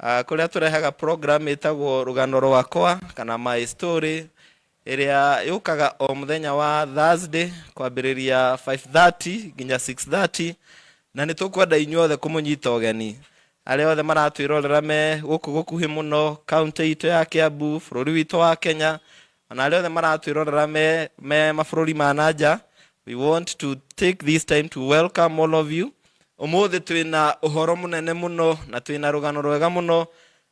Kũrĩa tũrehaga program ĩtagwo Rũgano Rwakwa kana My Story, ĩrĩa yũkaga o mũthenya wa Thursday kwambĩrĩria 5:30 nginya 6:30, na nĩ tũkwenda inyuothe kũmũnyita ũgeni, arĩa othe maratwĩrorera me gũkũ gũkuhĩ mũno kaunti itũ ya Kiambu, bũrũri witũ wa Kenya, ona arĩa othe maratwĩrorera me mabũrũri ma na nja. We want to take this time to welcome all of you. Ũmũthĩ twĩna ũhoro mũnene mũno na twĩna rũgano rwega mũno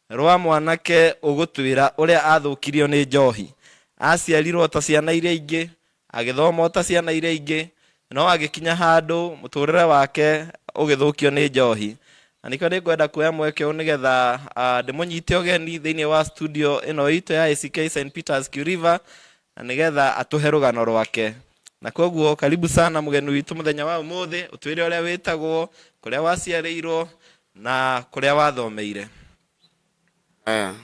rwa mwanake ũgũtwĩra ũrĩa athũkirio nĩ njohi. Aciarirwo ta ciana iria ingĩ, agĩthoma o ta ciana iria ingĩ, no agĩkinya handũ mũtũrĩre wake ũgĩthũkio nĩ njohi. Na nĩkĩo nĩngwenda kuoya mweke ũyũ nĩgetha ndĩmũnyite ũgeni thĩinĩ wa studio ĩno itũ ya ACK St Peters Q River, na nĩgetha atũhe rũgano rwake. Na koguo karibu sana mũgeni witũ mũthenya wa ũmũthĩ, ũtwĩre ũrĩa wĩtagwo, kũrĩa waciarĩirwo na kũrĩa wathomeire. Aya,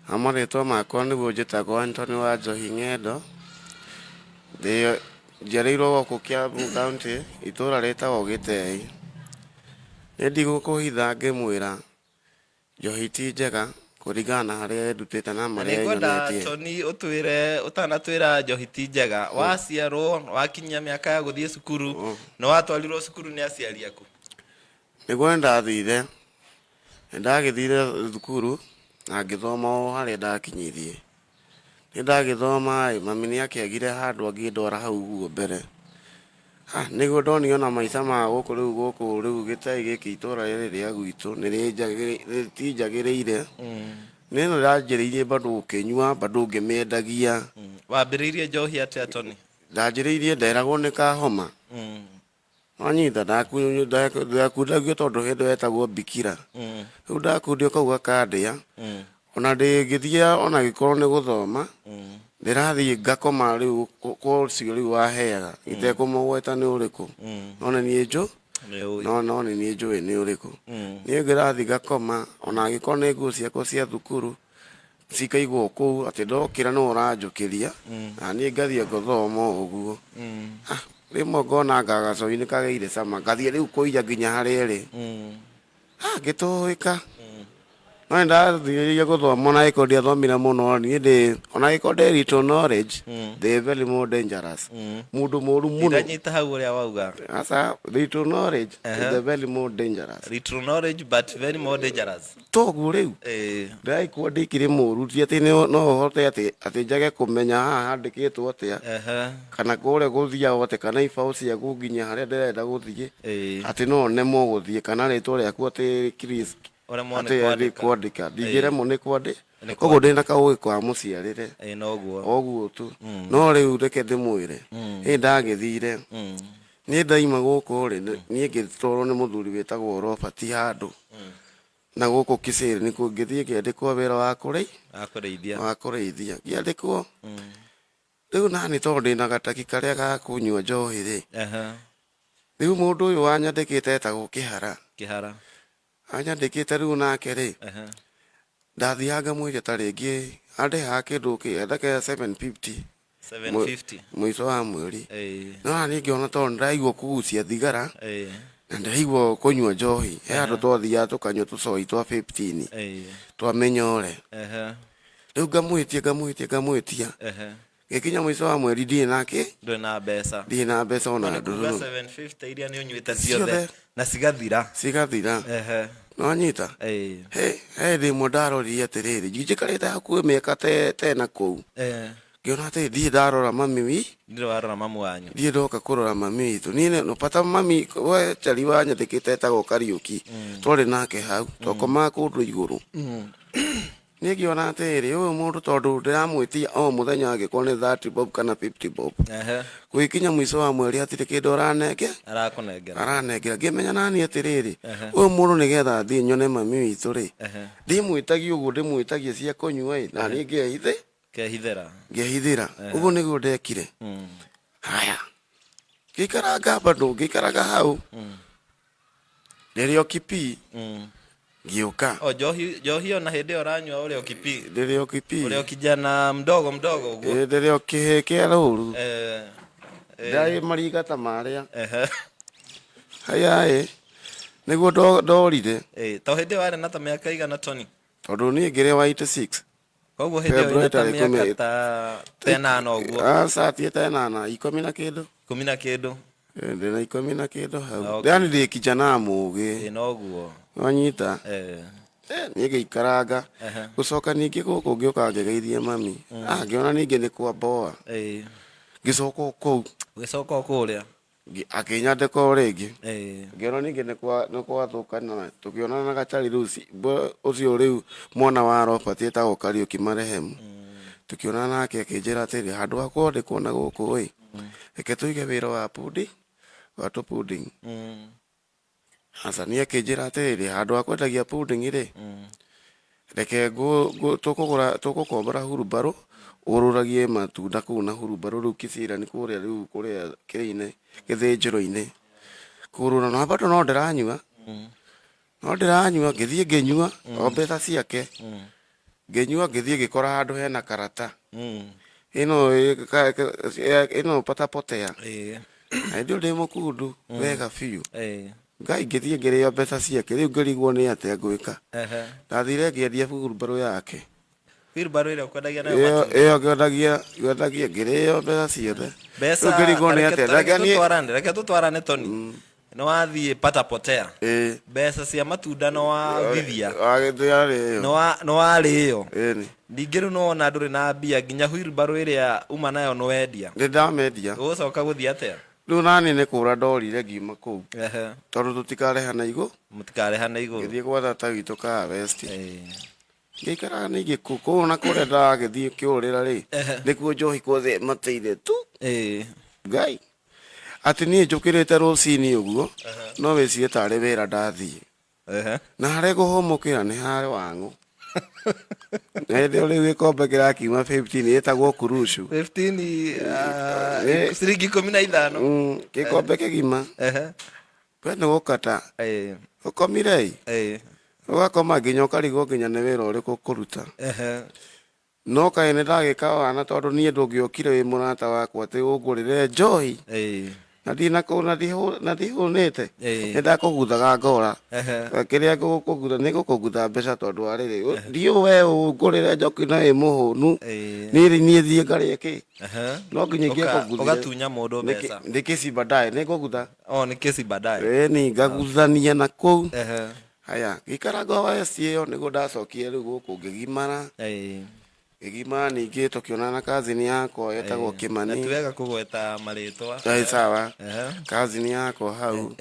ha marĩtwa makwa nĩguo njĩtagwo Anthony wa Njohi Ng'endo. Ndĩ njiarĩirwo gũkũ Kiambu County, itũra rĩtagwo Gĩtei. Niĩ ndigũkũhitha ngĩmwĩra njohi ti njega kũringana na harĩa ĩndutĩte na Na marĩa nĩngwenda ĩnyonetie. Tony ũtwĩre, ũtanatwĩra njohi ti njega, waciarwo wakinyia mĩaka ya gũthiĩ cukuru, nĩ watwarirwo cukuru nĩ aciari aku? Nĩguo nĩndathire, nĩndagĩthire thukuru na ngĩthoma o harĩa ndakinyirie. Nĩndagĩthoma ĩ, mami nĩakĩagire handũ angĩndwara hau ũguo mbere. Ah, nĩguo ndonire ona maica ma gũkũ rĩu gũkũ rĩu gĩtai gĩkĩ itũra rĩrĩ rĩa gwitũ rĩtinjagĩrĩire. Nĩ ĩno ndanjĩrĩirie bado gũkĩnyua, bado ngĩmĩendagia. Wambĩrĩirie njohi atĩa, Tony? Ndanjĩrĩirie nderagwo nĩ kahoma. Wanyita ndakundagio tondũ hĩndĩ ĩyo yetagwo bikira. Rĩu ndakundio kau gakandĩa, ona ndĩngĩthiĩ ona gĩkorwo nĩ gũthoma, ndĩrathiĩ ngakoma rĩu kwa ũcio rĩu waheaga, itekũmũgweta nĩ ũrĩkũ. No nĩ niĩ njũ Nĩũĩ. no nĩ niĩ njũĩ nĩ ũrĩkũ. Niĩ ngĩrathiĩ ngakoma ona angĩkorwo nĩ nguo ciakwa cia thukuru cikaigwo kũu, atĩ ndokĩra nĩwe ũranjũkĩria na niĩ ngathiĩ ngũthoma o ũguo. Ah, rĩmwe ngona anga gacoi nĩ kagĩire cama, ngathiĩ rĩu kũiya nginya harĩa ĩrĩ. Ah, ngĩtũĩka. No nĩ ndathire gũthoma, ona angĩkorwo ndiathomire mũno, niĩ ndĩ ona angĩkorwo ndĩ little knowledge, ndĩ very more dangerous. Mũndũ mũru mũno. Ndanyita hau ũrĩa wauga. Aca, little knowledge is the very more dangerous. Little knowledge but very more dangerous. Toguo rĩu ndĩraigua ndĩkĩrĩ mũru, ti atĩ no hote atĩ njage kũmenya haha handĩkĩtwo atĩa, kana kũrĩa gũthiagwo atĩa, kana ibaũ ciaku nginya harĩa ndĩrenda gũthiĩ, atĩ no nemwo gũthiĩ, kana rĩtwa rĩaku atĩ Chris Ũremwo nĩ atĩ kwandĩka. Kwandĩka ndingĩremwo nĩ kwandĩka. Koguo ndĩna kaũgĩ ka mũciarĩre. Ĩĩ, noguo. Oguo tu. No rĩu reke ndĩmwĩre, ĩ ndagĩthire niĩ ndaima gũkũ rĩ, niĩ ngĩtwarwo nĩ mũthuri wĩtagwo Robert handũ na gũkũ Kiseri nĩkuo ngĩthiĩ ngĩandĩkwo wĩra wa kũrĩ Wa kũrĩithia. Wa kũrĩithia ngĩandĩkwo. Rĩu nani tondũ ndĩna gataki karĩa ga kũnyua njohi rĩ, rĩu mũndũ ũyũ wanyandĩkĩte etagwo Kĩhara. Kĩhara. Anyandĩkĩte rĩu nake rĩ, ndathiaga ngamwĩtia ta rĩngĩ andehaga kĩndũ kĩ 750 750. Mũico wa mweri. No niĩ ngĩona tondũ ndĩraigua kũgucia thigara na ndĩraigua kũnyua njohi, he handũ twathiaga tũkanyua tũcoi twa 15 twa mĩnyore. Rĩu ngamwĩtia, ngamwĩtia, ngamwĩtia, gĩkinya mũico wa mweri ndirĩ nake. Ndũrĩ na mbeca. Ndirĩ na mbeca ona. Nĩ kuga ndũrũ. 750 iria nĩ ũnyuĩte ciothe Ciothe. Na cigathira. Cigathira. Nĩwanyita? He hĩndĩ ĩmwe ndarorire atĩrĩrĩ, njikarĩte hakuhĩ mĩaka tena kũu, ngĩona atĩ ndirĩ ndarora mami wi Ndirĩ warora mamu wanyu. Ndirĩ ndoka kũrora mami witũ. Niĩ no bata mami we cari wanyandĩkĩte etagwo Kariũki, twarĩ nake hau, twakomaga kũndũ igũrũ. Niĩ ngĩona atĩrĩrĩ, ũyũ mũndũ tondũ ndĩramwĩtia o mũthenya angĩkorwo nĩ 30 bob kana 50 bob, gũgĩkinya mũico wa mweri hatirĩ kĩndũ aranenge. Arakũnengera. Aranengera. Ngĩmenya nani atĩrĩrĩ, ũyũ mũndũ nĩgetha thiĩ nyone mami witũ rĩ, ndĩmwĩtagia ũguo ndĩmwĩtagia cia kũnyua ĩ, na niĩ ngehithe. Kehithĩra. Ngehithĩra. Ũguo nĩguo ndekire. Haya, ngĩikaranga bado ngĩikaraga hau rĩrĩa okipi ngĩũka. O njohi, njohi ona hĩndĩ ĩyo ũranyua ũrĩ o kipi? Rĩrĩa okipi. Ũrĩ o kijana mdogo mdogo ũguo? Ĩ, rĩrĩa o kĩhĩ kĩa rũru. Eh. Ndarĩ mariga ta marĩa. Ehe. Haya ĩ. Nĩguo ndorire. To hĩndĩ ĩyo warĩ na ta mĩaka igana, Tony? Tondũ niĩ ngĩrĩ wa 86. Koguo hĩndĩ ĩyo February wĩna ta tarĩki mĩaka ikũmi. ta 8 ũguo. Aca, ti ta 8, 10 na kĩndũ. 10 na kĩndũ. Ndĩna 10 na kĩndũ hau. Okay. Yani ndĩ kijana mũgĩ. Ĩ, noguo. Wanyita? Eh. Niĩ ngĩikaranga. Gũcoka ningĩ gũkũ ngĩũka ngĩgeithia mami. Ah, ngĩona ningĩ nĩ kwa mboa. Ngĩcoka o kũu. Ũgĩcoka o kũrĩa. Akĩnyandĩka o rĩngĩ. Ngĩona ningĩ nĩ gwathũkana. Tũkĩonana na Gachari rĩu ũcio rĩu mwana wa Robert etagwo Kariũki marehemu. Tũkĩonana nake akĩnjĩra atĩrĩ, handũ ha kwandĩkwo na gũkũ ĩ, reke tũige wĩra wa pundi, wa tũ pudding. Aca, niĩ akĩnjĩra atĩrĩrĩ, handũ ha kwendagia pudding rĩ, reke tũkũgũra, tũgũkombora hurumbarũ, ũrũragie matunda kũu na hurumbarũ rĩu kĩcirani kũrĩa rĩu kũrĩa kĩrĩa-inĩ, gĩthĩnjĩro-inĩ. Kũrũra na bado no ndĩranyua. No ndĩranyua, ngĩthiĩ ngĩnyua, o mbeca ciake. Ngĩnyua ngĩthiĩ ngĩkora handũ hena karata. Ĩno ĩno patapotea. Na hĩndĩ ĩyo ndĩ mũkundu wega biũ. Ngai ngĩthiĩ ngĩrĩo mbeca ciake, rĩu ngĩrigwo nĩ atĩa ngwĩka. Ndathire ngĩendia hurumbarũ yake. Wheelbarrow ĩrĩa ũkwendagia nayo Ĩyo matunda. ĩyo ngĩendagia ngĩrĩo mbeca ciothe. Mbeca Rĩu ngĩrigwo nĩ reke atĩa. reke Reke niĩ tũtwarane, reke tũtwarane Tony. Nĩ wathiĩ patapotea. Ĩĩ. Mbeca cia matunda nĩ wathithia. Wagĩthiarĩo. Nĩ warĩo. Ĩni. Ningĩ rĩu nĩwona ndũrĩ na mbia nginya wheelbarrow ĩrĩa uma nayo nĩ wendia. Nĩ ndamendia. Ũgũcoka gũthiĩ atĩa? Rĩu nani nĩ kũra ndorire ngiuma kũu. Tondũ tũtikarehana igũ. Mũtikarehana igũrũ. Ngĩthiĩ gwa tata witũ ka West. Ngĩikaraga ningĩ kũu kũu na kũrĩa ndagĩthiĩ kĩũrĩra rĩ, nĩkuo njohi kuothe mateire tu. Ngai. Atĩ niĩ njũkĩrĩte rũcinĩ ũguo, no wĩcirie tarĩ wĩra ndathiĩ. Na harĩa ngũhũmũkĩra nĩ harĩ wang'ũ. Na hĩndĩ ĩyo rĩu gĩkombe kĩrakiuma 15 ĩtagwo kurucu. 15, ciringi 15. Gĩkombe kĩgima. We nĩ gũkata. Ũkomire ĩ? Ũgakoma nginya ũkarigwo nginya nĩ wĩra ũrĩkũ ũkũruta. No kaĩ nĩ ndagĩka wana tondũ niĩ ndũngĩokire wĩ mũrata wakwa atĩ ũngũrĩre njohi. Na na ndihũnĩte. Nĩ ndakũguthaga ngora. Kĩrĩa ngũkũgutha nĩ ngũkũgutha mbeca tondũ wa rĩrĩ. Ndiũĩ we ũngũrĩre njoki na wĩ mũhũnu. Niĩ niĩ thiĩ ngarĩe kĩ? No nginya ingĩakũguthire. Ũgatunya mũndũ mbeca. Nĩ kĩci baadaye nĩ ngũgutha. Oh, nĩ kĩci baadaye. Ĩni ngaguthania na kũu. Haya, ngĩikara ngwa West ĩyo nĩguo ndacokire rĩu gũkũ ngĩgimara. Ngĩgimara ningĩ tũkĩonana na cousin yakwa etagwo Kĩmani. Na ti wega kũgweta marĩtwa. Ĩ, sawa. Cousin yakwa hau.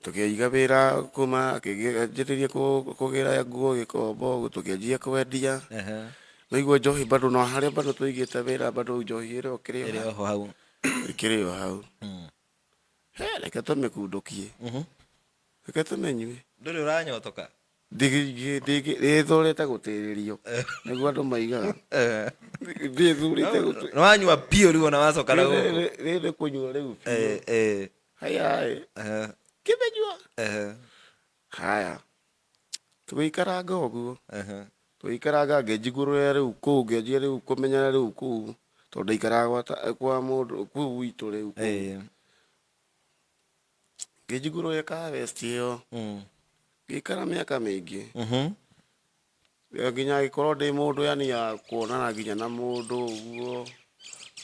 Tũkĩiga wĩra kuma akĩanjĩrĩria kũgĩra nguo gĩkombo ũguo tũkĩanjia kwendia. No igua njohi bado no harĩa bado tũigĩte wĩra bado njohi ĩrĩ o kĩrĩ Ĩrĩ oho hau. Ĩkĩrĩ o hau. He, reke tũmĩkundũkie. Reke tũmĩnyue. Ndũrĩ ũranyotoka? Ndĩthũrĩte gũtĩrĩrio. Nĩguo andũ maigaga. Ndĩthũrĩte gũtĩ- Nĩ wanyua biũ rĩu ona wacoka na gũkũ. Rĩrĩ nĩ kũnyua rĩu biũ. Haya ĩ. Kĩmenyua. Haya. Tũgĩikaranga ũguo. Tũgĩikaranga ngĩnjigũrũra rĩu kũu, ngĩanjia rĩu kũmenyera rĩu kũu. Tondũ ndaikaraga kwa mũndũ kũu gwitũ rĩu kũu. Ngĩnjigũrũra ka West ĩyo. Ngĩikara mĩaka mĩingĩ. Nginya agĩkorwo ndĩ mũndũ yani ya kuonana nginya na mũndũ ũguo.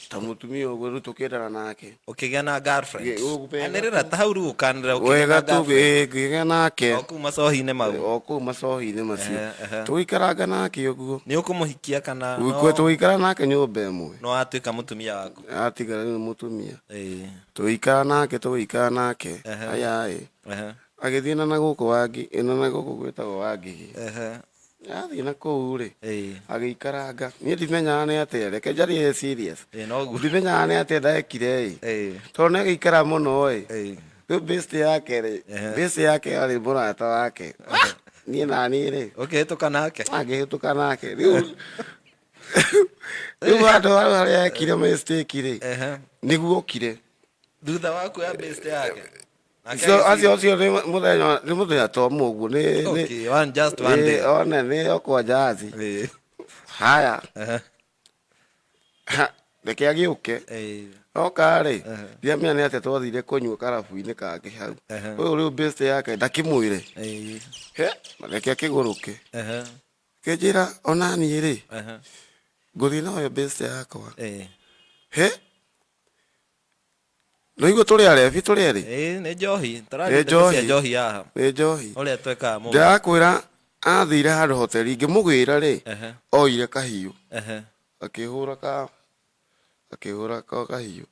Ta mũtumia ũguo rĩu tũkĩendana nake. Ũkĩgĩa na girlfriend. Wega Anĩrĩra ta hau rĩu ũkanĩrĩra ũkĩgĩa Wega na tu girlfriend. ngĩgĩa nake. O kũu macohi-inĩ mau. O kũu macohi-inĩ macio. Tũgĩikaranga nake ũguo. Nĩ ũkũmũhikia kana no Tũgĩikara nake nyũmba ĩmwe. No atuĩka mũtumia waku. Atigara rĩu mũtumia. Tũgĩikara nake, tũgĩikara nake. Aya ĩ. Agĩthiĩ na gũkũ Wangigĩ, na gũkũ gwĩtagwo Wangigĩ. Athiĩ na kũu rĩ, agĩikaranga. Niĩ ndimenyaga nĩ atĩa, reke njarie serious. Noguo. Ndimenyaga nĩ atĩa ndekire ĩ. Tondũ nĩ agĩikara mũno ĩ. Rĩu best yake rĩ, best yake arĩ mũrata wake. Niĩ na niĩ rĩ. Ũkĩhĩtũka nake? Ngĩhĩtũka nake. Rĩu rĩu handũ harĩa ekire mistake rĩ, nĩguo okire. Thutha wa kuoya best yake. So, acio acio nĩ mũthenya nĩ mũthenya to mũguo nĩ Okay, one just one day. One nĩ okwa jazi. Haya. Reke agĩũke. Oka rĩ, ndiramenya nĩ atĩa twathire kũnyua karabu-inĩ kangĩ hau. Ũyũ rĩu best yake ndakĩmwĩre. He, reke akĩgũrũke. Kĩnjĩra ona niĩ rĩ, ngũthiĩ na ũyũ best yakwa. He, nĩũigua tũrĩ arebi tũrĩ erĩ? Ĩĩ, nĩ njohi. Nĩ Tũraria ndeto cia njohi. njohi haha. Nĩ njohi. Ũrĩa twekaga mũno. Ndĩrakwĩra athire handũ hoteli ngĩmũgĩra rĩ, oire kahiũ. Akĩhũra ka akĩhũra ka kahiũ.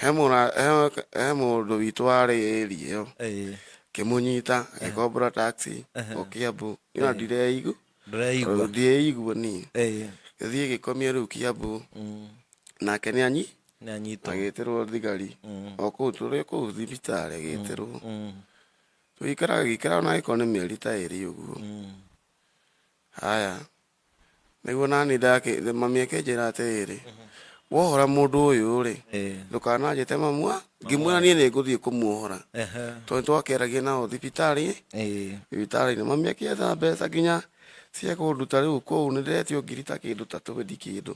He mũra he, he mũndũ witũ warĩ area ĩyo. Akĩmũnyita agĩkombora taxi o Kiambu. Niĩ ona ndireigua. Ndũreigua. Ndieigua niĩ. Gĩthiĩ gĩkomie rĩu Kiambu. Nake nĩ anyi Nĩ anyitwo. Agĩtĩrwo thigari. O kũu tũrĩ kũu thibitarĩ agĩtĩrwo. Tũgĩikara agĩikara ona angĩkorwo nĩ mĩeri ta ĩrĩ ũguo. Haya. Nĩguo nani ndakĩ mami akĩnjĩra atĩrĩrĩ, wohora mũndũ ũyũ rĩ, ndũkananjĩte mamu a, ngĩmwĩra niĩ nĩ ngũthiĩ kũmuohora. Tondũ nĩ twakĩaragia nao thibitarĩ, thibitarĩ-inĩ. Mami akĩetha mbeca nginya cia kũnduta rĩu kũu nĩ ndĩretio ngiri ta kĩndũ ta twendi kĩndũ.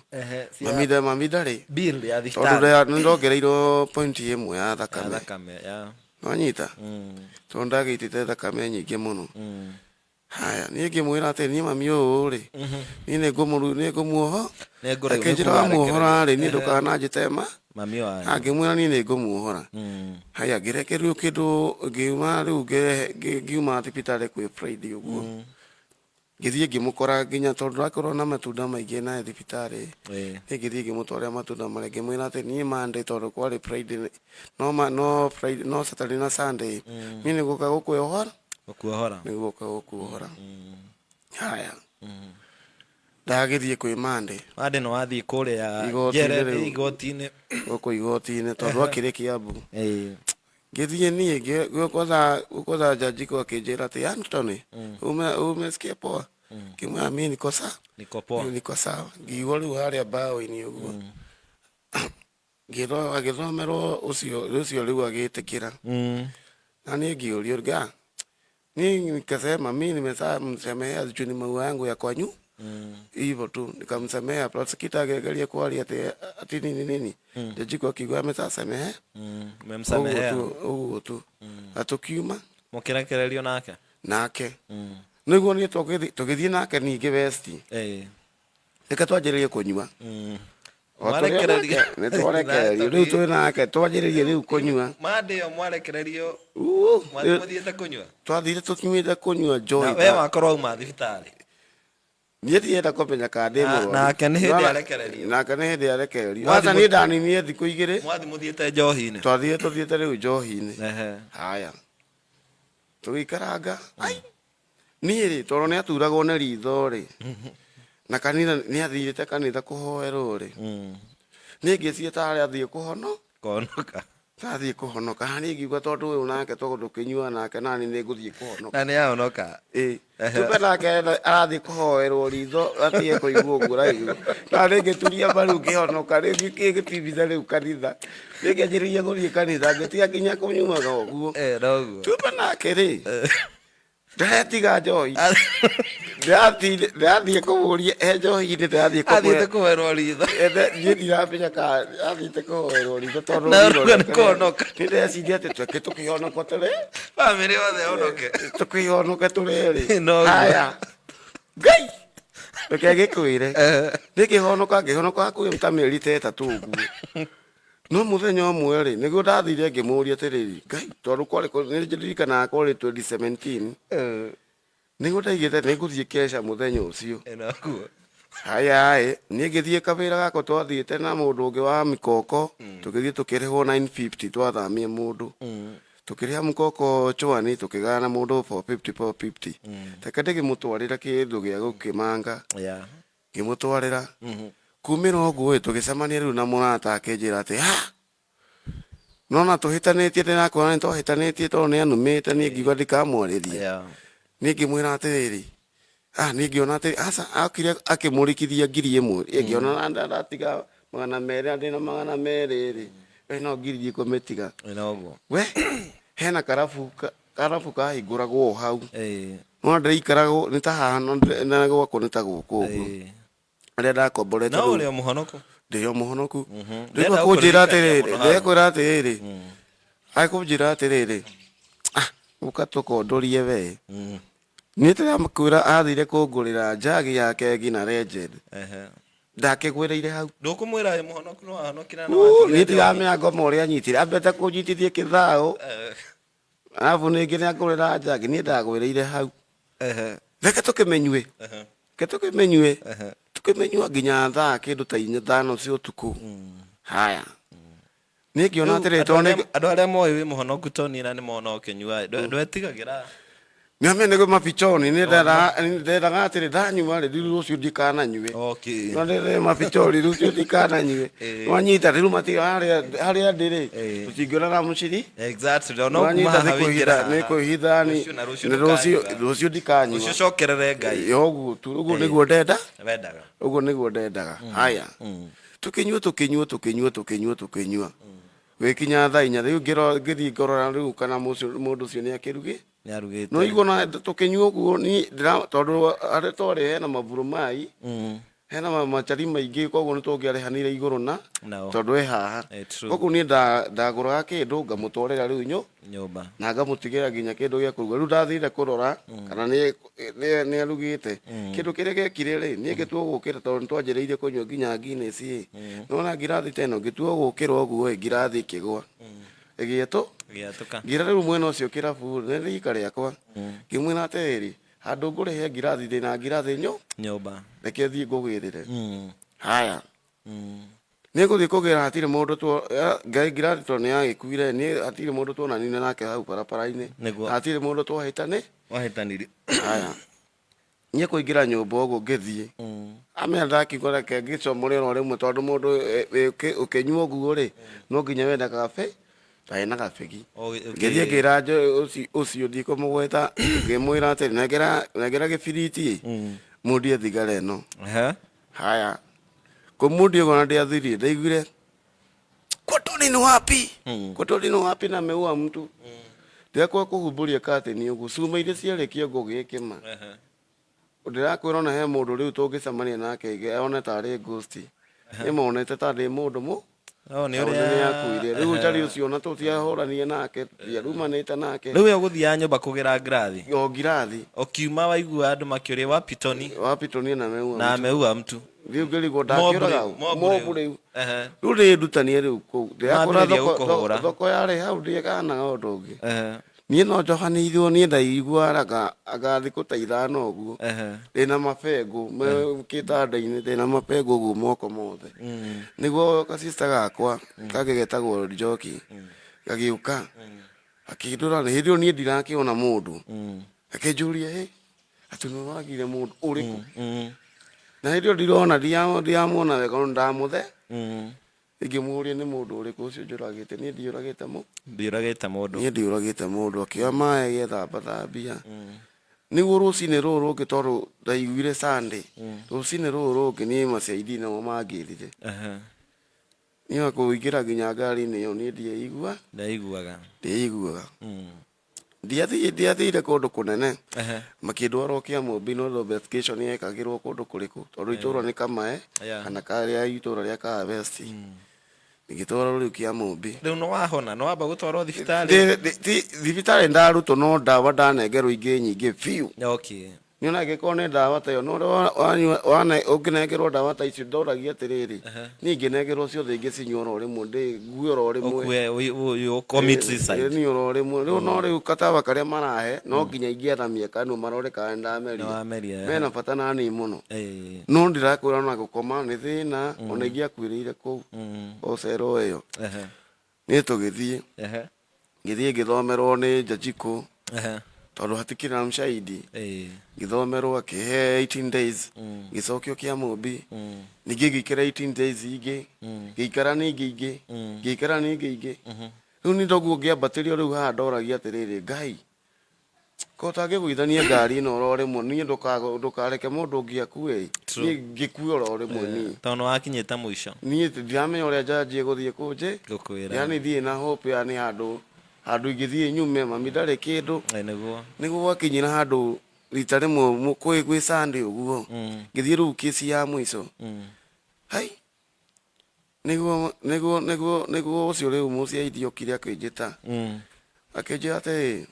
Mami nda mami ndarĩ. Bill ya Tondũ thibitarĩ. nĩ ndongereirwo point ĩmwe ya Ya thakame. thakame, ya. Nĩwanyita? Tondũ ndagĩitĩte thakame nyingĩ mũno. Haya, niĩ ngĩmwĩra atĩ niĩ mami ũyũ rĩ, niĩ nĩ ngũmuoho, akĩnjĩra wamuohora rĩ, niĩ ndũkananjĩte ma, Mami wanyu. Ngĩmwĩra niĩ nĩ ngũmuohora. Haya, ngĩrekererio kĩndũ, ngiuma rĩu ngiuma thibitarĩ kwĩ Friday ũguo. Ngĩthiĩ ngĩmũkora nginya tondũ ndakorwo na matunda maingĩ naye thibitarĩ, niĩ ngĩthiĩ ngĩmũtwarĩra matunda marĩa, ngĩmwĩra atĩ niĩ Monday tondũ kwarĩ Friday, no ma, no Friday, no Saturday na Sunday, niĩ nĩ ngũka gũkuohora. Gũkuohora. Nĩ gũka gũkuohora. Haya. Ndagĩthiĩ kwĩ Monday. Monday nĩ wathiĩ kũrĩa Igoti-inĩ njere rĩu. igoti-inĩ. Gũkũ igoti-inĩ tondũ akĩrĩ Kiambu. Ngĩthiĩ niĩ gwetha gwetha jaji ko akĩnjĩra atĩ Anthony, umesikia poa? Ngĩmwĩra mimi niko sawa. Niko poa. Niko sawa. Ngiigua rĩu harĩa mbaũ-inĩ ũguo. Agĩthomerwo ũcio ũcio rĩu agĩtĩkĩra. Na niĩ ngĩũrio nga niĩ nikasema mimi nimeshamsamehea juu ni maua yangu ya kwanyu hivyo tu nikamsamehea. Prosecutor akĩgeria kwaria atĩ ati nini nini, jaji akiuga ameshasamehe. Umemsamehea. Ũguo tu ũguo tu na tũkiuma. Mũkĩrekererio nake. Nake nĩguo niĩ tũgĩthiĩ nake ningĩ West. Reke twanjĩrĩrie kũnyua. O tũrĩ Mwarekererio. nake, nĩ twarekererio rĩu twĩ nake twanjĩrĩrie rĩu kũnyua. Monday ĩyo mwarekererio Uu, mwathiĩ mũthiĩte kũnyua. Twathire tũnyuĩte kũnyua Na njohi. we wakorwo wauma thibitarĩ. Niĩ ndirenda kũmenya kana ndĩ mũrwaru. Nake nĩ hĩndĩ arekererio. Nake nĩ hĩndĩ arekererio. Mwathi Aca niĩ ndaninire thikũ igĩrĩ. Mwathiĩ mũthiĩte njohi-inĩ. Twathire tũthiĩte rĩu njohi-inĩ. Haya. Tũgĩikaranga. Ai. Niĩ rĩ, tondũ nĩ aturagwo nĩ ritho rĩ, na kanitha nĩ athiĩte kanitha kũhoerwo rĩ, niĩ ngĩciria tarĩ athiĩ kũhono. Kũhonoka. Tathiĩ kũhonoka. Ha niĩ ngiuga tondũ ũyũ nake tondũ tũkĩnyua nake nani nĩ ngũthiĩ kũhonoka. Na nĩ ahonoka. Ĩĩ. Kumbe nake arathiĩ kũhoerwo ritho atige kũigua ũguo araigua. Na niĩ ngĩturia mbaru ngĩhonoka rĩu ngĩtibitha rĩu kanitha. Niĩ ngĩanjĩrĩria gũthiĩ kanitha ngĩtiga nginya kũnyuaga ũguo. Noguo. Kumbe nake rĩ, ndaretiga njohi. Ndĩrathiĩ kũmũria he njohi-inĩ ndĩrathiĩ Athiĩte kũhoerwo ritho. Niĩ ndiramenya kana athiĩte kũhoerwo ritho tondũ Na ritho ũrauga nĩ rĩake kũhonoka. Nĩ ndĩreciria atĩ tweke tũkĩhonoka tũrĩ. Bamĩrĩ yothe honoke. Tũkĩhonoke tũrĩ erĩ. Noguo. Haya. Ngai. Reke ngĩkwĩre. Niĩ ngĩhonoka ngĩhonoka hakuhĩ ta mĩeri ta ĩtatũ ũguo. No mũthenya ũmwe rĩ, nĩguo ndathire ngĩmũria atĩrĩrĩ, Ngai, tondũ kwarĩ nĩ ndirikanaga kwarĩ 2017, nĩguo ndaigĩte nĩ ngũthiĩ keca mũthenya ũcio. Noguo. Haya ĩ, niĩ ngĩthiĩ kawĩra gakwa twathiĩte na mũndũ ũngĩ wa mikoko, tũgĩthiĩ tũkĩrĩhwo 950 twathamia mũndũ. Tũkĩrĩha mũkoko chwani tũkĩgayana mũndũ 450 450. Reke ndĩkĩmũtwarĩra kĩndũ gĩa gũkĩmanga. Ngĩmũtwarĩra. Kumĩra ũguo ĩ, tũgĩcemania rĩu na mũrata akĩnjĩra atĩ ha nona tũhĩtanĩtie ndĩrakwĩra nĩ twahĩtanĩtie tondũ nĩ anumĩte niĩ ngiuga ndikamwarĩria. Niĩ ngĩmwĩra atĩrĩrĩ, ah niĩ ngĩona atĩ aca okire akĩmũrĩkithia 1000 ĩ ngĩona ndatiga 200 na ndĩna 200 rĩ, we no ngiri ndikũmĩtiga. Noguo. We hena karabu karabu kahingũragwo o hau. No ndĩraikara nĩ ta haha na gwakwa nĩ ta gũkũ ũguo. Harĩa ndakomborete No rĩu. ũrĩ o mũhonoku. Ndĩ o mũhonoku. Rĩu Ndĩrenda akũnjĩra gũkũririkania atĩrĩrĩ, mũno hau. ndekwĩra atĩrĩrĩ, akũnjĩra atĩrĩrĩ, ah, ũka tũkondorie we. Niĩ ndĩramũkwĩra athire kũngũrĩra njagi ya kegi na Legend. Ndakĩgwĩrĩire hau. Ndũkũmwĩra wĩ mũhonoku nĩ wahonokire na Uu, watigire niĩ njohi. ndiramenya ngoma ũrĩa anyitire ambete kũnjitithie kĩthaũ arabu ningĩ nĩangũrĩra njagi niĩ ndagwĩrĩire hau. Reke tũkĩmĩnyue, reke tũkĩmĩnyue, tũkĩmĩnyua nginya thaa kĩndũ ta inya thano cia ũtukũ. Haya, niĩ ngĩona Rĩu, atĩrĩrĩ andũ tondũ arĩa- andũ arĩa moĩ wĩ mũhonoku Tony na nĩ mona ũkĩnyua ndwetigagĩra. Nĩamenya nĩguo mabichoni nĩ ndendaga atĩrĩ ndanyua rĩ rĩu rũciũ ndikananyue. No ndĩrĩ mabichoni rũciũ ndikananyue. Nwanyita rĩu matira harĩa harĩa ndĩ rĩ tũtingĩonana mũciri. Exactly. Ona Nwanyita kuma haha nĩ wĩingĩre kwĩhitha nĩ haha. kwĩhitha ni Rũciũ na rũciũ nĩ rũciũ ndũkanyua. rũciũ ndikanyua. Rũciũ cokerere Ngai. Ĩ, Ũguo tu ũguo nĩguo ndenda Wendaga. ũguo nĩguo ndendaga. Haya. Tũkĩnyua tũkĩnyua tũkĩnyua tũkĩnyua tũkĩnyua. Gũgĩkinya thaa inya rĩu ngĩthiĩ ngorora rĩu kana mũndũ ũcio nĩ akĩrugĩ. Nĩ arugĩte. No igua na tũkĩnyua ũguo niĩ tondũ harĩa twarĩ hena maburumai hena machari maingĩ koguo nĩ tũngĩarĩhanire igũrũ na Nao. tondũ e haha. Eh, true. Koguo niĩ ndagũraga kĩndũ ngamũtwarĩra rĩu nyũmba. Na ngamũtigĩra nginya kĩndũ gĩa kũruga. Rĩu ndathire kũrora kana nĩ arugĩte. Kĩndũ kĩrĩa gĩekire rĩ, niĩ ngĩtua gũkĩra tondũ nĩ twanjĩrĩirie kũnyua nginya Guinness ĩ. Nĩwona ngirathi ta ĩno ngĩtua gũkĩra ũguo ĩ, ngirathi ĩkĩgwa. Ĩgĩetũ? Ĩgĩatũka. Ngĩra rĩu mwena ũcio kĩrabu nĩ rika rĩakwa. Ngĩmwĩra atĩrĩrĩ, handũ ngũrĩhe ngirathi ndĩna ngirathi nyũmba. Reke thiĩ ngũgĩrĩre. Haya. Nĩ ngũthiĩ kũgĩra hatirĩ mũndũ Ngai ngirathi tondũ nĩ yagĩkuire niĩ hatirĩ mũndũ tuonanire nake hau barabara-inĩ. Nĩguo. Hatirĩ mũndũ twahĩtani. Wahĩtanirie. Haya. Niĩ kũingĩra nyũmba ũguo ngĩthiĩ. Amenya ndakiuga reke ngĩcomore oro rĩmwe tondũ mũndũ ũkĩnyua ũguo rĩ, no nginya wende gabe, ndarĩ na gabegi. Ngĩthiĩ ngĩra ũcio ndikũmũgweta, ngĩmwĩra atĩrĩ, nengera nengera gĩbiriti ĩ, mũndie thigara ĩno. Haya. Kũmũndia ũguo na ndiathirie, ndaiguire kotoni ni wapi? Kotoni ni wapi na ameua mtu. Ndĩrakwa kũhumbũria kateni ũguo, cuma iria ciarĩ kĩongo gĩkĩ ma. Ndĩrakwĩra ona he mũndũ rĩu tũngĩcemania nake one tarĩ ghost. Nĩ monete ta ndĩ mũndũ mũ. Oh, nĩ Tondũ ũrĩa nĩ akuire. Rĩu njarĩ ũcio ona tũtiahũranire nake, tũtiarumanĩte nake. Rĩu we ũgũthiaga nyũmba kũgĩra ngirathi. O ngirathi. Ũkiuma waigua andũ makĩũria wapi Tony? Wapi Tony na ameua Na ameua mtu. Rĩu ngĩrigwo ndakĩũraga ũ? Mob Mob rĩu. rĩu. Rĩu ndĩndutanie rĩu kũu. Ndĩrakora Mambĩrĩria gũkũhũra. thoko yarĩ hau ndiekanaga ũndũ ũngĩ. Niĩ no njohanĩirwo niĩ ndaiguaga anga thikũ ta ithano ũguo. Ndĩna mabengũ me kĩtanda-inĩ ndĩna mabengũ ũguo moko mothe. Nĩguo ka sister gakwa kangĩ getagwo Njoki gagĩũka akĩndora hĩndĩ ĩyo niĩ ndirakĩona mũndũ. Akĩnjũria hĩ atĩ nĩ ũragire mũndũ ũrĩkũ? Na hĩndĩ ĩyo ndirona ndiramuona wega no ndamũthe. Ingĩmũria nĩ mũndũ ũrĩkũ ũcio njũragĩte niĩ ndiũragĩte mũ. Ndiũragĩte mũndũ. Niĩ ndiũragĩte mũndũ akĩoya maĩ agĩthamba thambia. Nĩguo rũcinĩ rũrũ rũngĩ tondũ ndaiguire Sunday. Rũcinĩ rũrũ rũngĩ niĩ macaidi nĩmo mangĩrire. Niĩ wa kũingĩra nginya ngari-inĩ ĩyo niĩ ndieigua. Ndaiguaga. Ndieiguaga. Ndiathire kũndũ kũnene. Makĩndwara o Kĩamũmbi no investigation yekagĩrwo kũndũ kũrĩkũ tondũ itũra nĩ Kamae kana karĩa itũra rĩa Kahawa West. Ngĩtwarwo rĩu Kĩamũmbi. Rĩu nĩ wahona? Nĩ wamba gũtwarwo thibitarĩ? Thibitarĩ ndarutwo no ndawa ndanengerwo ingĩ nyingĩ biũ. Okay. Nĩ ona angĩkorwo nĩ ndawa ta ĩyo no ũrĩa ũngĩnengerwo ndawa ta icio ndoragia atĩrĩrĩ niĩ ingĩnengerwo ciothe ingĩcinyua oro rĩmwe ndĩ ngue oro rĩmwe. Ũkue you commit suicide. Niĩ oro rĩmwe rĩu no rĩu katawa karĩa marahe no nginya ingĩathamia kanua marore kana nĩndameria. Nĩwameria. Mena bata na niĩ mũno. No ndĩrakwĩra ona gũkoma nĩ thĩna ona ingĩakuĩrĩire kũu o cero ĩyo. Niĩ tũgĩthiĩ. Ngĩthiĩ ngĩthomerwo nĩ Njajikũ tondũ hatikĩrĩ na mshahidi. Ngĩthomerwo akĩhe 18 days ngĩcokio Kĩamũmbi ningĩ ngĩikara 18 days ingĩ ngĩikara ningĩ ingĩ ngĩikara ningĩ ingĩ. Rĩu niĩ ndoguo ngĩambatĩrio rĩu haha ndoragia atĩrĩrĩ Ngai ko ũtangĩgũithania ngari ĩno oro rĩmwe niĩ ndũkareke mũndũ ũngĩ akue niĩ ngĩkue oro rĩmwe niĩ. Tondũ nĩwakinyĩte mũico. Niĩ ndiramenya ũrĩa njanji ĩgũthiĩ kũnjĩ. Gũkwĩra. Yani ndirĩ na hope yani handũ handũ ingĩthiĩ nyume mami ndarĩ kĩndũ. Nĩguo. Nĩguo gwakinyĩra handũ rita rĩmwe kwĩ Sunday ũguo ngĩthiĩ rĩu kĩci ya mũico. Hai. Nĩguo nĩguo nĩguo nĩguo ũcio rĩu mũciaithia okire akĩnjĩta. Akĩnjĩra atĩrĩrĩ,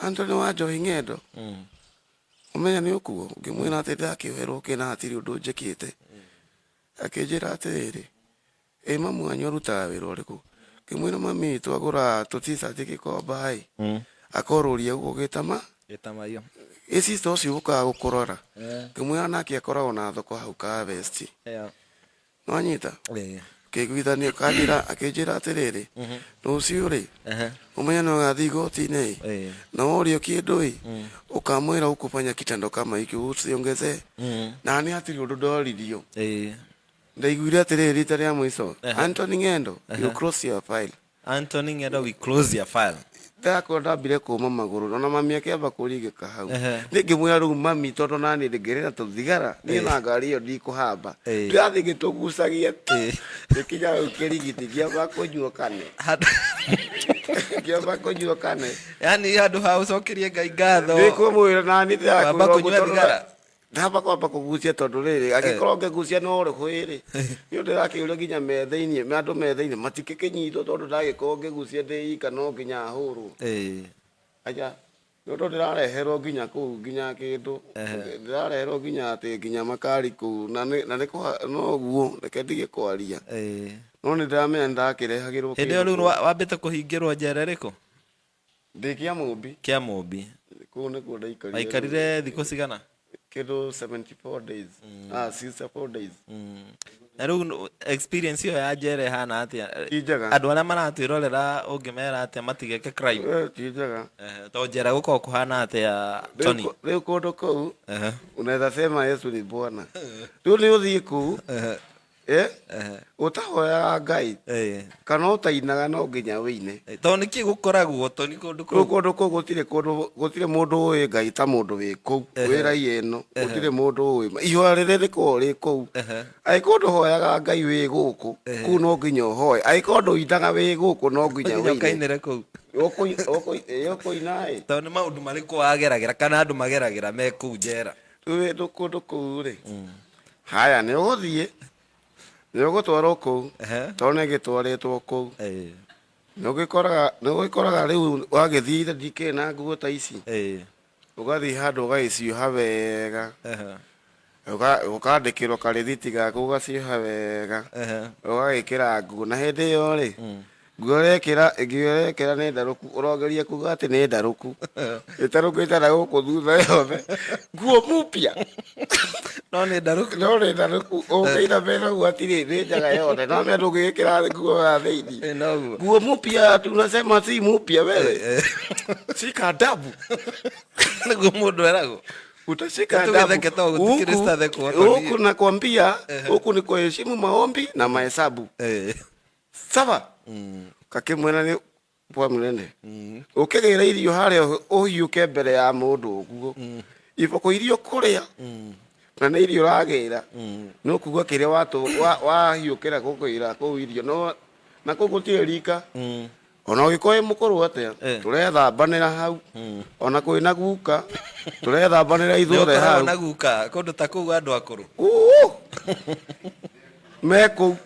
Anthony wa Njohi Ng'endo, ũmenya nĩ ũkuo? Ngĩmwĩra atĩ ndakĩoherwo kĩ na hatirĩ ũndũ njĩkĩte. Akĩnjĩra atĩrĩrĩ, ĩ mamu wanyu arutaga wĩra ũrĩkũ? Ngĩmwĩra mami witũ agũraga tũ-t-shirt gĩkomba ĩ, akorũria gũkũ gĩtama. Gĩtamaio. Ĩ sister ũcio ũkaga gũkũrora? Ngĩmwĩra nake akoragwo na thoko hau ka West. Nĩwanyita? Kĩiguithanio kanjĩra akĩnjĩra atĩrĩrĩ, rũciũ rĩ, ũmenye nĩ ũgathiĩ igoti-inĩ ĩ, na worio kĩndũ ĩ, ũkamwĩra ũkũbanya kitendo kama hiki usiongezee. Na niĩ hatirĩ ũndũ ndoririo. Ndaiguire atĩrĩrĩ rita rĩa mũico, Anthony Ng'endo, you close your file. Anthony Ng'endo we close your file. Ndakwa ndambire kũma magũrũ ona mami akĩamba kũringĩka hau. Niĩ ngĩmwĩra rĩu mami tondũ nani ndĩngĩrĩ na tũthigara niĩ na ngari ĩyo ndikũhamba. Ndĩrathiĩ ngĩtũgucagia tu. Ngĩkinya hau kĩrigiti ngĩamba kũnyua kane. Ngĩamba kũnyua kane. Yaani handũ ha ũcokerie Ngai ngatho. Ndĩkũmwĩra nani ndĩrakwĩra Wamba ũguo kũnyua tondũ thigara. Ndamba kwamba kũgucia tondũ rĩrĩ angĩkorwo ngĩgucia no rũhĩ rĩ nĩ ũndũ ndĩrakĩũria nginya me thĩiniĩ andũ me thĩiniĩ matingĩkĩnyitwo tondũ ndagĩkorwo ngĩgucia ndĩ ika no nginya hũrwo. Aca nĩ ũndũ ndĩrareherwo nginya kũu nginya kĩndũ ndĩrareherwo nginya atĩ nginya makari kũu na nĩ na nĩ no ũguo reke ndige kwaria no nĩ ndĩramenya nĩ ndakĩrehagĩrwo Hĩndĩ ĩyo kĩndũ rĩu kũu. wambĩte kũhingĩrwo njera ĩrĩkũ? Ndĩ Kĩamũmbi. Kĩamũmbi. Kũu nĩkuo ndaikarire. Waikarire thikũ cigana? Kĩndũ 74 days. Ah, 64 days. Na rĩu experience ĩyo ya njera ĩhana atĩa? Ti njega. Andũ arĩa maratwĩrorera ũngĩmera atĩa matigeke crime? Eh, ti njega. Eh, to njera gũkoragwo kũhana atĩa Tony? Rĩu kũndũ kũu unaweza sema Yesu ni Bwana. Rĩu nĩ ũthiĩ kũu Eh? Ũtahoyaga Ngai kana ũtainaga no nginya wĩine. Tondũ nĩkĩ gũkoragwo Tony kũndũ kũu? Rĩu kũndũ kũu gũtirĩ kũndũ gũtirĩ mũndũ ũĩ Ngai ta mũndũ wĩ kũu wĩ raia ĩno gũtirĩ mũndũ ũĩ ihoya rĩrĩa rĩkoragwo rĩ kũu angĩkorwo ndũhoyaga Ngai wĩ gũkũ kũu no nginya ũhoe angĩkorwo ndũinaga wĩ gũkũ no nginya Nginya wĩine. ũkainĩre kũu. Ũkũina ĩ. Tondũ nĩ maũndũ marĩkũ wageragĩra kana andũ mageragĩra me kũu njera? Rĩu wĩ kũndũ kũu rĩ Haya, nĩ ũgũthiĩ, nĩ ũgũtwarwo kũu, tondũ nĩ gĩtwarĩtwo kũu. Nĩ ũgĩkoraga, nĩ ũgĩkoraga rĩu wagĩthiĩ ithe ndikĩrĩ na nguo ta ici. Ũgathiĩ handũ ũgagĩcioha wega. Ũkandĩkĩrwo karĩthiti gaku ũgacioha wega. Ũgagĩkĩra nguo. Na hĩndĩ ĩyo rĩ, Nguo ũrekĩra nguo ũrekĩra nĩ ndarũku ũrogeria kuga atĩ nĩ ndarũku ĩtarũkĩte na gũkũ thutha yothe nguo mupya no nĩ ndarũku no nĩ ndarũku ũkĩina mbere ũguo atirĩ nĩ njaga yothe no mbere ndũngĩgĩkĩra nguo ya thĩinĩ Eh, noguo nguo mupya tunasema si mupya wewe shika adabu nĩguo mũndũ eragwo utashika Tũgĩtheke adabu tondũ gũtikĩrĩ Huku- citathekwo, Tony. huku nakwambia huku ni kuheshimu maombi na mahesabu Eh. Sawa kakĩmwĩra nĩ bwa mũnene ũkĩgĩra irio harĩa ũhiũke mbere ya mũndũ ũguo iboko iria ũkũrĩa na nĩ irio ũragĩra nĩ ũkuga kĩrĩa wahiũkĩra gũkĩra kũu irio no na kũu gũtirĩ rika ona ũgĩkorwo wĩ mũkũrũ atĩa tũrethambanĩra hau ona kwĩna guka tũrethambanĩra Nĩ ithuothe ũkoragwo hau na guka kũndũ ta kũu andũ akũrũ Ũũ! me kũu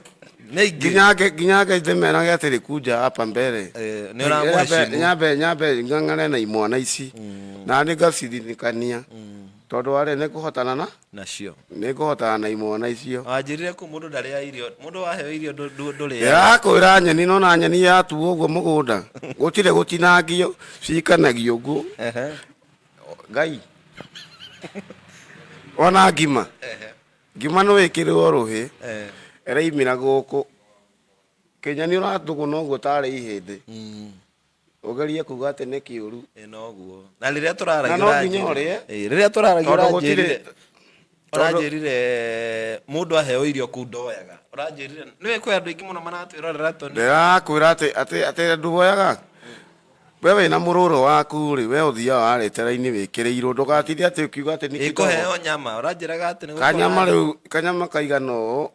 nĩ aingĩ nginya nginya ndĩmerage atĩrĩ kunja hapa mbere Eh, nĩ ũramũheshimu. nyambe nyambe ng'ang'ane na imwana ici na nĩ ngacithinikania tondũ warĩ nĩ kũhotana na nacio nĩ ngũhotana na imwana icio wanjĩrire kũ mũndũ ndarĩa irio mũndũ waheo irio ndũrĩaga ndĩrakwĩra nyeni no na nyeni yatuo ũguo mũgũnda gũtirĩ gũtinangio cikanagio ũguo ngai ona ngima Ngima no ĩkĩrwo rũhĩ ĩraimĩra gũkũ. Kĩnyeni ũratũgũna ũguo tarĩ ihĩndĩ. Ũgerie kuga atĩ nĩ kĩũru. Ĩ noguo. Na rĩrĩa tũraragia Na no nginya ũrĩe. Ĩ rĩrĩa tũraragia Tondũ gũtirĩ ũranjĩrire ũranjĩrire mũndũ aheo irio kũu ndoyaga. Ũranjĩrire nĩũĩ kwĩ andũ aingĩ mũno maratwĩrorera Tony. Ndĩrakwĩra atĩ atĩ atĩ nduoyaga. We wĩna mũrũrũ waku rĩ, we ũthiaga warĩte raini wĩkĩrĩirwo, ndũgatinde atĩ ũkiuga atĩ nĩ Ĩ kidogo. kũheo nyama, ũranjĩraga atĩ nĩ Kanyama rĩu, kanyama kaigana ũũ,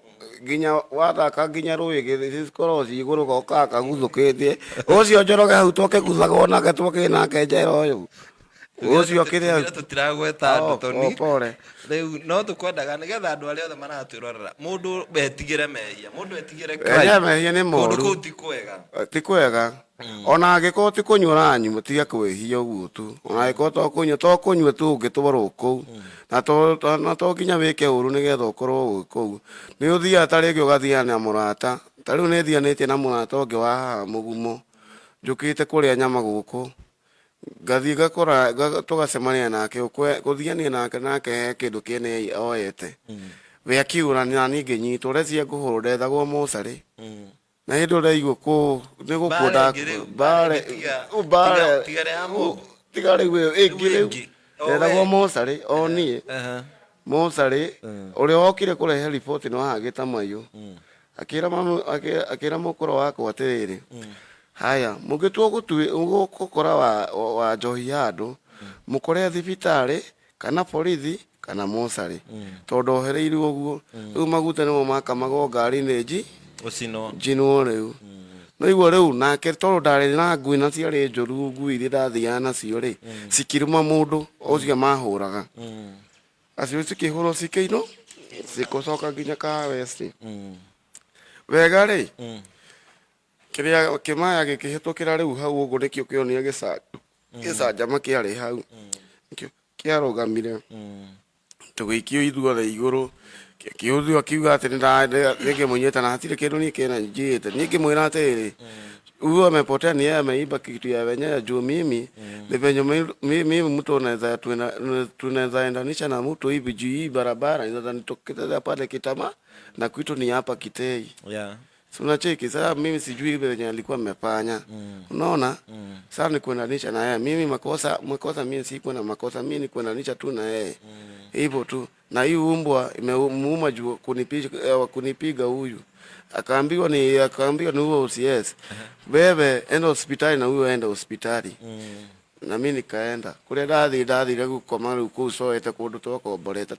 nginya wathaka nginya rũĩ cikoragwo ciĩ igũrũ gokaga kaguthũkĩtie. Ũcio Njoroge hau twakĩguthagwo nake twakĩrĩ nake njera ũyũ. Ũcio kĩrĩa Tugire tũtiragweta andũ Oh, Tony. oh, pole. Rĩu no tũkwendaga nĩgetha andũ arĩa othe maratwĩrorera mũndũ etigĩre mehia, mũndũ etigĩre Mehia mehia nĩ Kũndũ moru. kũu ti kwega. Ti kwega ona angĩkorwo ti kũnyua ũranyua tiga kwĩhia ũguo tu, ona angĩkorwo to kũnyua, to kũnyua tu ũngĩtwarwo kũu, na to nginya wĩke ũru nĩgetha ũkorwo wĩ kũu. Nĩ ũthiaga ta rĩngĩ ũgathiaga na mũrata, ta rĩu nĩ thianĩtie na mũrata ũngĩ wa haha mũgumo, njũkĩte kũrĩa nyama gũkũ, ngathiĩ ngakora tũgacemania nake, gũthiania nake, nake he kĩndũ kĩene oete, we akiura na niĩ ngĩnyitwo, ũreciria ngũhũrwo, ndethagwo mocarĩ. Na hĩndĩ ũraigua kũ nĩ gũkua. Mbara ĩngĩ rĩu, mbara ĩngĩ ũ, mbara tiga ya mob. Tiga rĩu ĩyo ĩngĩ Rĩu rĩu ĩngĩ. O ndethagwo we. mocarĩ o niĩ mocarĩ ũrĩa wokire kũrehe riboti no hagĩta mayũ, akĩra mamu, akĩra mũkũrũ wakwa atĩrĩrĩ, haya mũngĩtua gũkora wa njohi handũ, mũkore thibitarĩ kana borithi kana mocarĩ, tondũ ohereirwo ũguo. Rĩu maguta nĩmo makamagwo ngari-inĩ nji Ũcinwo. Njinwo rĩu no igua rĩu nake tondũ ndarĩ na ngui na ciarĩ njũru, ngui iria ndathiaga nacio rĩ, cikĩrũma mũndũ ũcio mahũraga, acio cikĩhũrwo, cikĩinwo, cikũcoka nginya Kahawa West. Wega rĩ, kĩrĩa kĩmaya gĩkĩhĩtũkĩra rĩu hau ũguo, nĩkĩo kĩonia gĩcanjama kĩarĩ hau, nĩkĩo kĩarũgamire, tũgĩikio ithuothe igũrũ. Kĩũthio akiuga atĩ nĩngĩmũnyita na hatirĩ kĩndũ niĩ kĩna njiyĩte. Niĩ ngĩmwĩra atĩrĩrĩ, huyu amepotea, ni yeye ameiba kitu ya wenyewe, juu mimi ni venye mimi mtu unaweza tunaweza endanisha na mtu hivi, juu hii barabara inaweza nitokeza pale Kitama na kwitu ni hapa Kitei. Si unacheki sasa, mimi sijui venye alikuwa amefanya. Unaona, sasa ni kuendanisha na yeye. Mimi makosa makosa, mimi sikuwa na makosa, mimi ni kuendanisha tu na yeye hivyo tu. Na hii umbwa imemuuma juu kunipiga, kunipiga huyu, akaambiwa ni huo OCS, wewe enda hospitali na huyo enda hospitali. Na mi nikaenda kuria ndathire gukoma riu kuu Soete, kundu twakomborete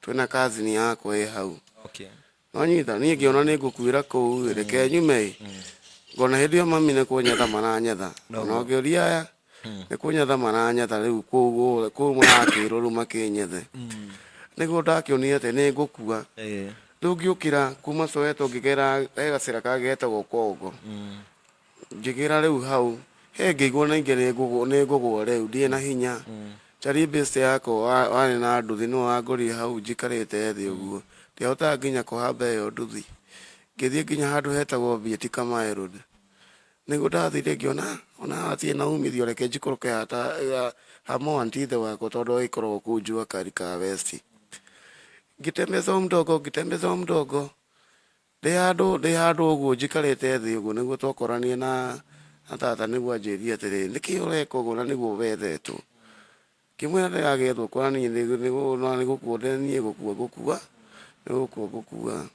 twina cousin yakwa ĩ hau. Nonyita niĩ ngĩona nĩ ngũkuĩra kũu, reke nyume ĩ, ngona hĩndĩ ĩyo mami nĩ kũnyetha maranyetha, ona ũngĩũria aya nĩ kũnyetha maranyetha rĩu kũu kũu marakĩrwo rĩu makĩnyethe, nĩguo ndakĩonire atĩ nĩ ngũkua. Rĩu ngĩũkĩra kuma Soweto, ngĩgera he gacĩra kangĩ getagwo Kongo, ngĩgera rĩu hau he ngĩigua na ingĩ nĩ ngũgũa rĩu, ndirĩ na hinya. Charĩ best yakwa warĩ na nduthi nĩwe wangorire hau njikarĩte thĩ ũguo, ndiahotaga nginya kũhamba ĩyo nduthi. Ngĩthiĩ nginya handũ hetagwo Bieti Kamae Road, nĩguo ndathire ngĩona ona hatirĩ na umithio, reke njikũrũke hata hamo antithe wakwa, tondũ agĩkoragwo kũu Jua Kali ka West. Ngĩtembeza mdogo, ngĩtembeza mdogo, ndĩ handũ ũguo njikarĩte thĩ ũguo, nĩguo twakoranie na tata, nĩguo anjĩrie atĩrĩrĩ, nĩkĩ ũreka ũguo na nĩguo wethetwo? Ngĩmwĩra ndĩragethwo kora niĩ nĩ gũkua niĩ gũkua ngũkua, nĩ gũkua ngũkua.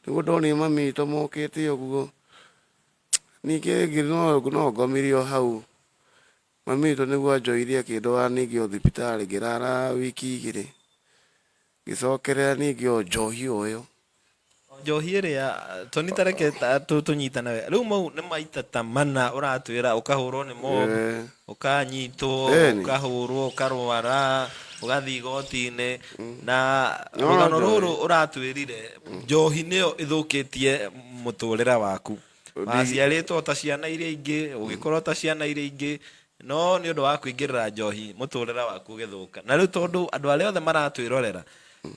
Nĩguo ndonire mami witũ mokĩte ũguo, ningĩ no ngomire o hau. Mami witũ nĩguo anjoirie akĩndwara ningĩ o thibitarĩ, ngĩrara wiki 2, ngĩcokerera ningĩ o njohi o ĩyo. Njohi ĩrĩa Tony, tareke tũnyitane wega. Rĩu mau nĩ maita ta mana ũratwĩra ũkahũrwo nĩ mob, ũkanyitwo, ũkahũrwo, ũkarwara, ũgathiĩ igoti-inĩ na No, rũgano njohi. Rũrũ ũratwĩrire njohi nĩyo ĩthũkĩtie mũtũrĩre waku. Waciarĩtwo ta ciana iria ingĩ, ũgĩkorwo ta ciana iria ingĩ, no nĩ ũndũ wa kũingĩrĩra njohi mũtũrĩre waku ũgĩthũka. Na rĩu tondũ andũ arĩa othe maratwĩrorera,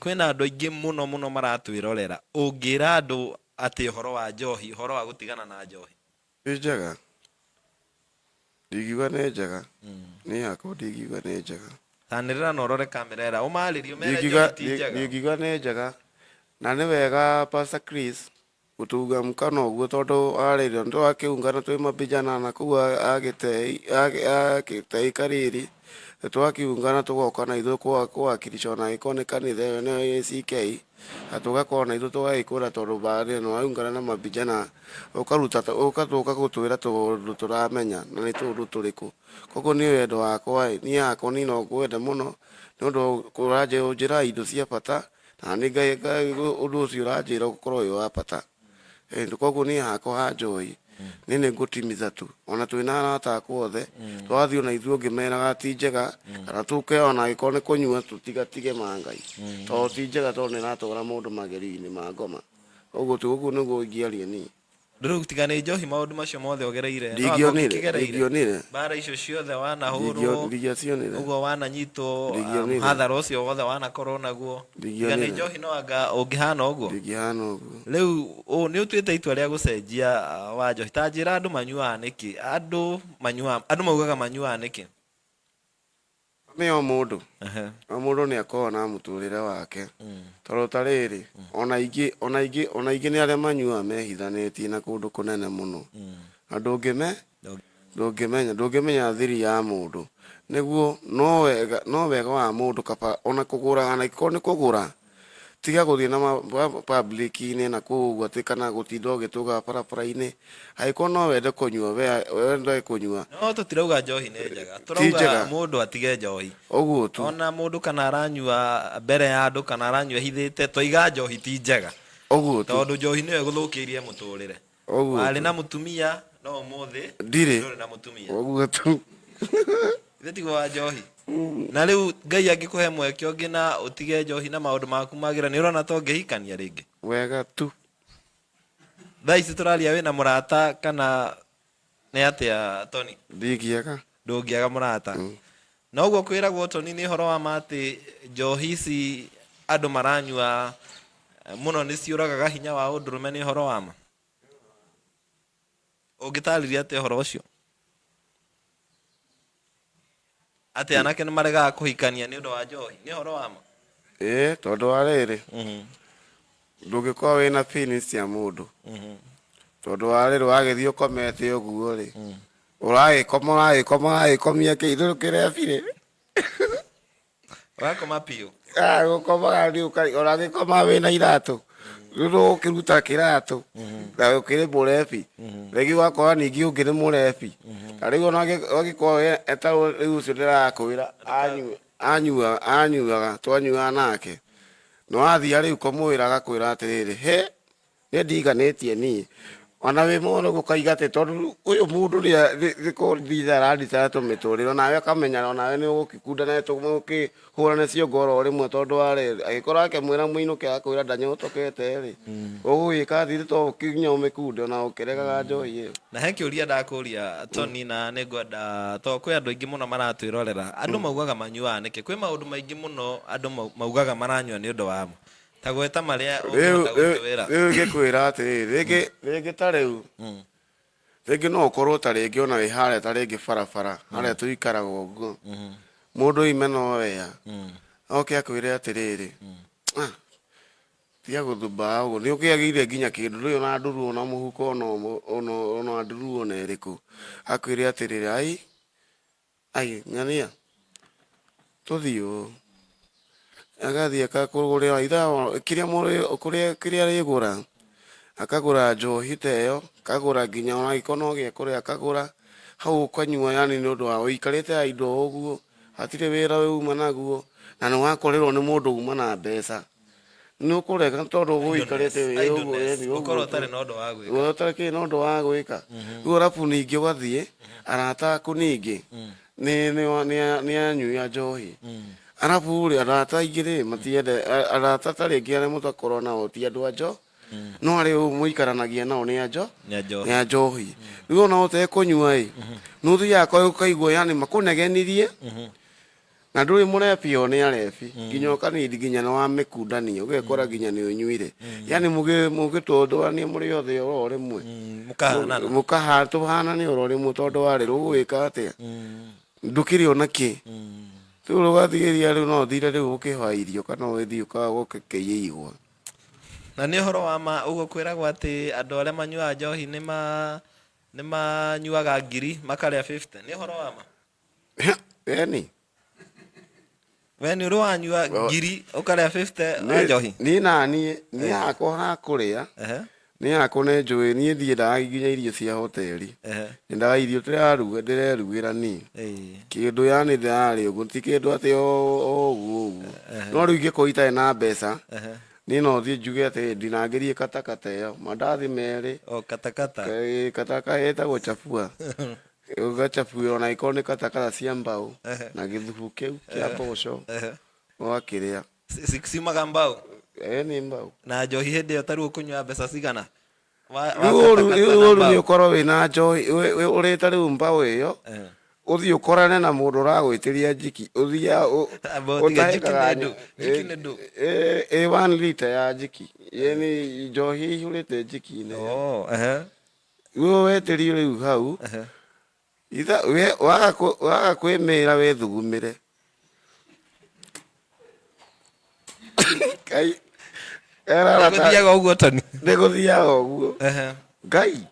kwĩna andũ aingĩ mũno mũno maratwĩrorera, ũngĩra andũ atĩ ũhoro wa njohi, ũhoro wa gũtigana na njohi? Nĩ njega, ndingiuga nĩ njega, niĩ hakwa ndingiuga nĩ njega. Tanĩrĩra na ũrore kamera ĩra ũmarĩrie, ũmere Ndingiuga njohi ti njega. Ndingiuga nĩ njega, na nĩ wega Pastor Chris gũtunga mkano ũguo, tondũ arĩrio nĩ twakĩungana twĩ mabijana na kũu agĩtei kariri, twakiungana tũgoka na ithuĩ kũwakilisha, ona angĩkorwo nĩ kanitha ĩyo nĩyo ACK, na tũgakorwo na ithuĩ tũgagĩkũra, tondũ baadhi nĩ waungana na mabijana ũkaruta ũgatũka gũtwĩra tũũndũ tũramenya na nĩ tũũndũ tũrĩkũ. Koguo niĩ wendo wakwa ĩ, niĩ hakwa niĩ no ngwende mũno nĩ ũndũ ũranjĩra indo cia bata, na nĩ Ngai ũndũ ũcio ũranjĩra ũkorwo wĩ wa bata. Koguo niĩ hakwa ha njohi. Niĩ nĩ ngũtimiza tu. Ona twĩna arata akwa othe, twathiĩ ona ithuĩ ũngĩmeraga ti njega, kana tũke ona angĩkorwo nĩ kũnyua tũtigatige ma Ngai. Tondũ ti njega tondũ nĩ ĩratwara mũndũ magerio-inĩ ma ngoma. Ũguo tu, ũguo nĩguo ingĩaria niĩ. Rĩu tiga nĩ njohi maũndũ macio mothe ũgereire, no anga Ndingĩonire, ũngĩkĩgereire ndingĩonire. mbara icio ciothe wanahũrwo, Ndingĩacionire. ũguo wananyitwo, Ndingĩonire. mũhathara ũcio wothe wanakorwo naguo, tiga nĩ Ndingĩonire. njohi no anga ũngĩhana ũguo. Ndingĩhana ũguo. Rĩu nĩ ũtuĩte itua rĩa gũcenjia wa njohi. Ta njĩra andũ manyuaga nĩkĩ? Andũ manyuaga, andũ maugaga manyuaga nĩkĩ? Nĩ o mũndũ. O mũndũ nĩ akoragwo na mũtũrĩre wake. Tondũ ta rĩrĩ, ona aingĩ, ona aingĩ, ona aingĩ nĩ arĩa manyuaga mehithanĩtie na kũndũ kũnene mũno. Na ndũngĩme, ndũngĩmenya, ndũngĩmenya thiri ya mũndũ. Nĩguo no wega, no wega wa mũndũ kaba ona kũgũra, ona angĩkorwo nĩ kũgũra, Tiga gũthiĩ na public-inĩ na kũu ũguo atĩ kana gũtinda ũgĩtũgaga barabara-inĩ. Angĩkorwo no wende kũnyua, we wende kũnyua. No tũtirauga njohi nĩ njega. Ti Tũrauga njega. mũndũ atige njohi. Ũguo tu. Ona mũndũ kana aranyua mbere ya andũ kana aranyua ehithĩte, twaiga njohi ti njega. Ũguo tu. Tondũ njohi nĩyo ĩgũthũkĩirie mũtũrĩre. Ũguo Warĩ tu. na mũtumia no ũmũthĩ Ndirĩ. ndũrĩ na mũtumia. Ũguo tu. Ithe tiguo wa njohi. Na rĩu Ngai angĩkũhe mweke ũngĩ na ũtige njohi na maũndũ maku magĩre, nĩ ũrona ta ũngĩhikania rĩngĩ? Wega tu. Thaa ici tũraria wĩna mũrata kana nĩ atĩa Tony? Ndingĩaga. Ndũngĩaga mũrata. Na ũguo kwĩragwo Tony nĩ ũhoro wa ma atĩ njohi ici andũ maranyua mũno nĩ ciũragaga hinya wa ũndũrũme nĩ ũhoro wa ma? Ũngĩtarĩria atĩa ũhoro ũcio? Atĩ anake nĩ maregaga kũhikania nĩ ũndũ wa njohi, nĩ ũhoro wa ma? Ĩĩ, tondũ wa rĩrĩ, ndũngĩkorwo wĩna feelings cia mũndũ. Tondũ wa rĩrĩ wagĩthiĩ ũkomete ũguo rĩ, ũragĩkoma ũragĩkoma ũragĩkomia kĩ ithuĩ kĩrebi rĩ. Ũrakoma biũ. Ah, gũkomaga nĩ ũragĩkoma wĩna iratũ rĩu ũkĩruta kĩratũ na ũkĩrĩ mũrebi rĩngĩ ũgakora ningĩ ũngĩ nĩ mũrebi na rĩu ona angĩkorwo eta rĩu ũcio ndĩrakwĩra anyuaga twanyuaga nake na wathiĩ rĩu kũmwĩra agakwĩra atĩrĩrĩ he Nĩ ndiganĩtie niĩ. Ona wĩ mũndũ gũkaiga atĩ tondũ ũyũ mũndũ nĩ kũndinda arandinda tũmĩtũrĩre onawe akamenya onawe nĩ ũgũgĩkunda na mũkĩhũrane ciongo oro rĩmwe tondũ wa rĩrĩ, angĩkorwo akĩmwĩra mũinũke akwĩra ndanyotokete rĩ, ũgũgĩka atĩa to nginya ũmĩkunde ona ũkĩregaga njohi ĩyo. Na he kĩũria ndakũria Tony na nĩ ngwenda tondũ kwĩ andũ aingĩ mũno maratwĩrorera, andũ maugaga manyuaga nĩkĩ? Kwĩ maũndũ maingĩ mũno andũ maugaga maranyua nĩ ũndũ wamo. Ta gweta marĩa Rĩu ũngĩhota gũtwĩra. Rĩu ngĩkwĩra atĩrĩrĩ, rĩngĩ rĩngĩ ta rĩu, rĩngĩ no ũkorwo ta rĩngĩ ona wĩ harĩa ta rĩngĩ barabara, harĩa tũikaraga ũguo, mũndũ oime no wea, oke akwĩre atĩrĩrĩ, ah, tiga gũthumbaa ũguo, nĩ ũkĩagĩire nginya kĩndũ, ndũrĩ ona nduru ona mũhuko ona ona ona nduru ona ĩrĩkũ, akwĩre atĩrĩrĩ, ai, Ai, ng'ania, tũthiĩ ũũ. Agathiĩ akakũgũrĩra ithaa kĩrĩa kũrĩa kĩrĩa arĩgũra, akagũra njohi ta ĩyo, akagũra nginya ona angĩkorwo no gĩa kũrĩa akagũra, hau ũkanyua yaani nĩ ũndũ wa ũikarĩte idle ũguo, hatirĩ wĩra uma naguo, na nĩ wakorerwo nĩ mũndũ uma na mbeca. Nĩ ũkũrega tondũ ũgũikarĩte wĩ ũguo Idleness, yani ũguo gũkorwo tu. ũtarĩ na ũndũ wa gwĩka. Ũrĩa ũtarĩ kĩ na ũndũ wa gwĩka. Rĩu arabu ningĩ ũgathiĩ arata aku ningĩ nĩ anyui a njohi. Arabu rĩ arata aingĩ rĩ matiende arata ta rĩngĩ arĩa mũtakorwo nao ti andũ a njo no arĩa mũikaranagia nao nĩ a njo Nĩ a njohi. nĩ a njohi. Rĩu ona ũtekũnyua ĩ nĩ ũthiaga ũkaigua yani makũnegenirie Na ndũrĩ mũrebi o nĩ arebi nginya ũkanindi nginya nĩ wamĩkundania ũgekora nginya nĩ ũnyuire yani mũgĩtũndũrania mũrĩ othe oro rĩmwe. Mũkahanana. Mũkaha tũhanane oro rĩmwe tondũ wa rĩrĩ ũgũgĩka atĩa ndũkĩrĩ ona kĩ rĩu ũgathigĩria rĩu no ũthire rĩu ũkĩhoya irio kana ũgĩthiĩ ũgakĩiya igwa. Na nĩ ũhoro wa ma ũguo kwĩragwo atĩ andũ arĩa manyuaga njohi nĩ manyuaga ngiri makarĩa 50 nĩ ũhoro wa ma? Eni. We nĩ ũrĩ wanyua ngiri ũkarĩa 50 wa njohi? Niĩ na niĩ niĩ hakwa ha kũrĩa niĩ hakwa nĩ njũĩ niĩ ndiendaga nginya irio cia hoteli. Nyendaga irio ndĩraruga ndĩrerugĩra niĩ. Kĩndũ yani ndĩrarĩa ũguo ti kĩndũ atĩ o ũguo ũguo. No rĩu ingĩkorwo itarĩ na mbeca. Niĩ no thiĩ njuge atĩ ndinangĩrie katakata ĩyo mandathi merĩ. O katakata. Kataka ĩtagwo chapua, ũgachabuĩra ona ĩkorwo nĩ katakata cia mbaũ na gĩthubu kĩu kĩa mboco, ũgakĩrĩa. Ciumaga mbaũ? Ĩ, nĩ mbaũ. Na njohi hĩndĩ ĩyo tarĩu ũkũnyua mbeca cigana? Rĩu Wa ũru katakata rĩu na ũru nĩ mbaũ. ũkorwo wĩna njohi ũrĩte rĩu mbaũ ĩyo, ũthiĩ ũkorane na mũndũ ũragwĩtĩria njiki, ũthiĩ Amba ũtige njiki ũtahĩkaga nĩ ndũ. Njiki nĩ ndũ. Ĩ, 1 litre ya njiki, ĩ, nĩ njohi ĩihũrĩte njiki-inĩ. Oh, ehe. Rĩu wetĩrio rĩu hau itha waga kwĩmĩra wĩthugumĩre. Ngai erara. Gũthiaga ũguo, Tony? Nĩ gũthiaga ũguo. Ngai.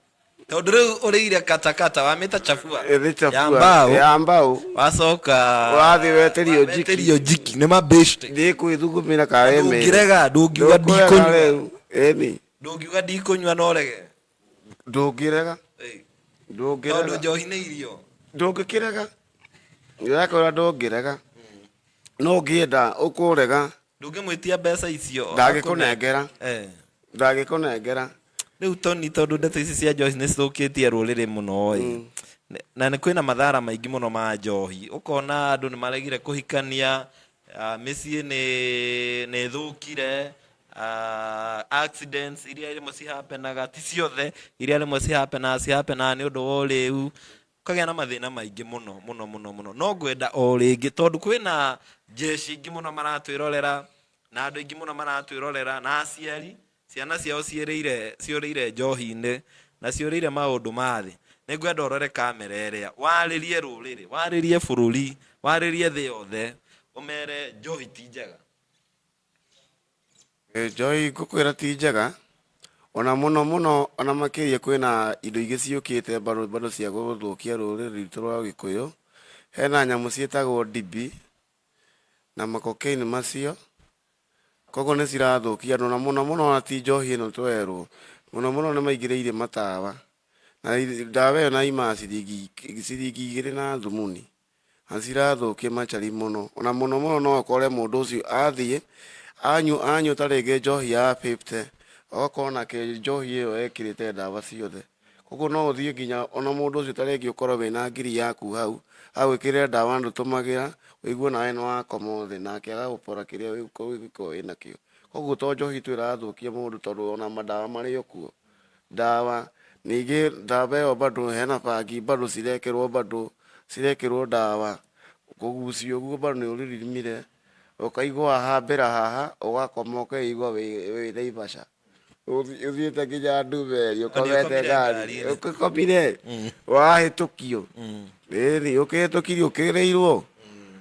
Tondũ rĩu ũrĩire katakata wamĩta chafua Ĩthĩ ya chafua mbaũ, ya mbaũ, wacoka wathiĩ wetĩrio njiki. Wetĩrio njiki nĩ mabĩcte. Nĩ kwĩthugumĩra ka wemĩre. Ndũngĩrega, ndũngiuga Ndũkũrega. ndikũnyua. Rĩu ĩni. Ndũngiuga ndikũnyua, no ũrege. Ndũngĩrega. Tondũ Ndũngĩrega. njohi nĩ irio. Ndũngĩkĩrega, ndĩrakwĩra ndũngĩrega, no ũngĩenda ũkũrega. Ndũngĩmwĩtia mbeca icio. Ndangĩkũnengera. Ndangĩkũnengera. Rĩu Tony, tondũ ndeto ici cia njohi nĩ cithũkĩtie rũrĩrĩ mũno ĩ, na nĩ kwĩna mathara maingĩ mũno ma njohi, ũkona andũ nĩ maregire kũhikania, mĩciĩ nĩ ĩthũkire, accidents iria rĩmwe cihappenaga, ti ciothe, iria rĩmwe cihappenaga cihappenaga nĩ ũndũ wa ũrĩu, ũkagĩa na mathĩna maingĩ mũno mũno mũno mũno. No ngwenda o rĩngĩ, tondũ kwĩna jeshi ingĩ mũno maratwĩrorera na andũ aingĩ mũno maratwĩrorera na aciari ciana ciao ciĩrĩire ciũrĩire njohi-inĩ na ciũrĩire maũndũ ma thĩ, nĩ ngwenda ũrore kamera ĩrĩa, warĩrie rũrĩrĩ, warĩrie bũrũri, warĩrie thĩ yothe, ũmere njohi ti njega. Ĩ, njohi ngũkwĩra ti njega, ona mũno mũno, ona makĩria kwĩna indo ingĩ ciũkĩte bado bado cia gũthũkia rũrĩrĩ rwitũ rwa Gĩkũyũ. Hena nyamũ ciĩtagwo ndibi na makokaini macio, koguo nĩ cirathũkia andũ, na mũno mũno ona ti njohi ĩno twerwo, mũno mũno nĩ maingĩrĩire matawa, na ndawa ĩyo na imaga ciringi 2 na thumuni, na cirathũkia machari mũno. Ona mũno mũno no ũkore mũndũ ũcio athiĩ anyua ta rĩngĩ njohi ya 50, agakorwo nake njohi ĩyo ekĩrĩte ndawa ciothe. Koguo no ũthiĩ nginya ona mũndũ ũcio ta rĩngĩ ũkorwo wĩna ngiri yaku hau, agwĩkĩrĩre ndawa ndũtũmagĩra, ũigue nawe nĩ wakoma thĩ, nake agagũbora kĩrĩa ũngĩkorwo wĩnakĩo. Koguo to njohi tu ĩrathũkia mũndũ, tondũ ona mandawa marĩ o kuo. Ndawa ningĩ, ndawa ĩyo bado hena bangi bado cirekĩrwo, bado cirekĩrwo ndawa kũgucio ũguo, bado nĩ ũririmire ũkaigua wahambĩra haha, ũgakoma ũkeigua wĩ Naivasha, ũthiĩte nginya Ndumeri ũkomete ũkomire ngari. Ngari-inĩ. Ũkomire wahĩtũkio, ĩni ũkĩhĩtũkirio ũkĩrĩirwo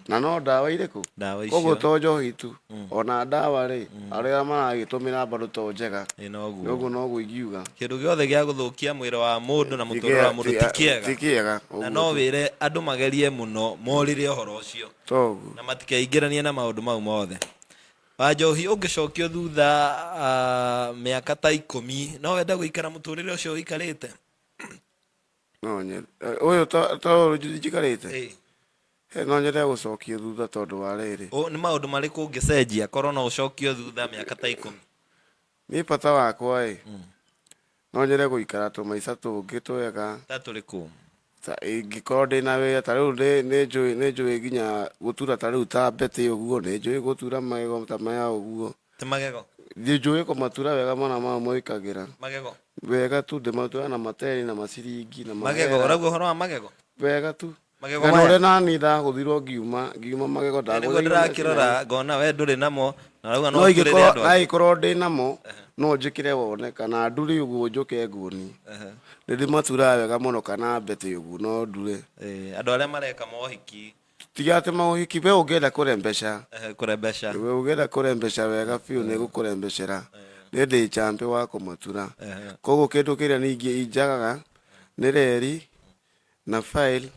na no ndawa irĩkũ. Ndawa Koguo icio. to njohi tu, ona ndawa rĩ, arĩa maragĩtũmĩra bado to njega. Ĩ, noguo. Ũguo noguo ingiuga. Kĩndũ gĩothe gĩa gũthũkia mwĩrĩ wa mũndũ na mũtũrĩre wa mũndũ ti kĩega. Ti kĩega. Na no wĩre andũ magerie mũno morĩre ũhoro ũcio Toguo. na matikeingĩranie na maũndũ mau mothe. Wanjohi, ũngĩcokio thutha mĩaka ta 10, no wende gũikara mũtũrĩre ũcio ũikarĩte? No nyende ũyũ to ũyũ njikarĩte. No nyende gũcokio thutha tondũ wa rĩrĩ. Nĩ maũndũ marĩkũ ũngĩcenjia korwo no ũcokio thutha mĩaka ta 10? Niĩ bata wakwa ĩ, no nyende gũikara tũmaica tũngĩ twega. Ta tũrĩkũ? Ta ingĩkorwo ndĩna wĩra ta rĩu nĩ njũĩ nginya gũtura, ta rĩu ta mbete ũguo, nĩ njũĩ gũtura magego ta maya ũguo. Ti magego? Nĩ njũĩ kũmatura wega mana mao moikagĩra. Magego? Wega tu, ndĩmaturaga na materi na maciringi na Magego. mahera. Ũrauga ũhoro wa magego? Wega tu. Magego Na maya? ũrĩa nani ndagũthirwo ngiuma magego Nĩguo ndagũthirwo. ndĩrakĩrora ngona we ndũrĩ namo na ũrauga no No ũturĩre ingĩkorwo andũ na angĩ. ingĩkorwo ndĩ namo no njĩkĩre wone kana ndure ũguo njũke nguoni. Nĩ ndĩmaturaga wega mũno, kana mbete ũguo no ndure. Andũ arĩa mareka mohiki. Tiga atĩ maũhiki, we ũngĩenda kũrembeca. Kũrembeca. We ũngĩenda kũrembeca wega biũ, nĩ gũkũrembecera. Nĩ ndĩ champion wa kũmatura. Koguo kĩndũ kĩrĩa ningĩ injagaga nĩ reri na file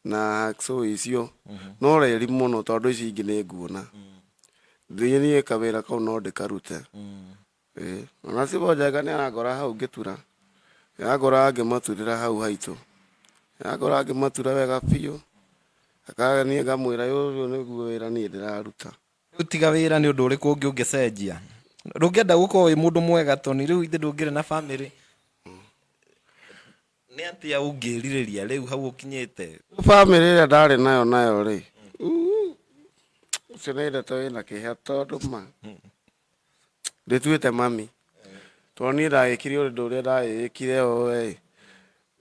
na hacksaw icio, no reri mũno tondũ ici ingĩ nĩ nguona. Niĩ kawĩra kau no ndĩkarute. Ĩĩ, ona Cibo Njenga nĩ arangora hau ngĩtura. Arangora ngĩmaturĩra hau haitũ. Arangora ngĩmatura wega biũ. Akaga niĩ ngamwĩra ũyũ nĩguo wĩra niĩ ndĩraruta. Rĩu tiga wĩra, nĩ ũndũ ũrĩkũ ũngĩ ũngĩcenjia? Ndũngĩenda gũkorwo wĩ mũndũ mwega Tony, rĩu ithe ndũngĩrĩ na bamĩrĩ. Nĩ atĩa ũngĩrirĩria rĩu hau ũkinyĩte? Bamĩrĩ ĩrĩa ndarĩ nayo nayo rĩ, ũcio nĩ ndeto ĩna kĩeha tondũ ma ndĩtuĩte mami. Tondũ niĩ ndagĩkire ũndũ ũrĩa ndagĩkire o ĩ,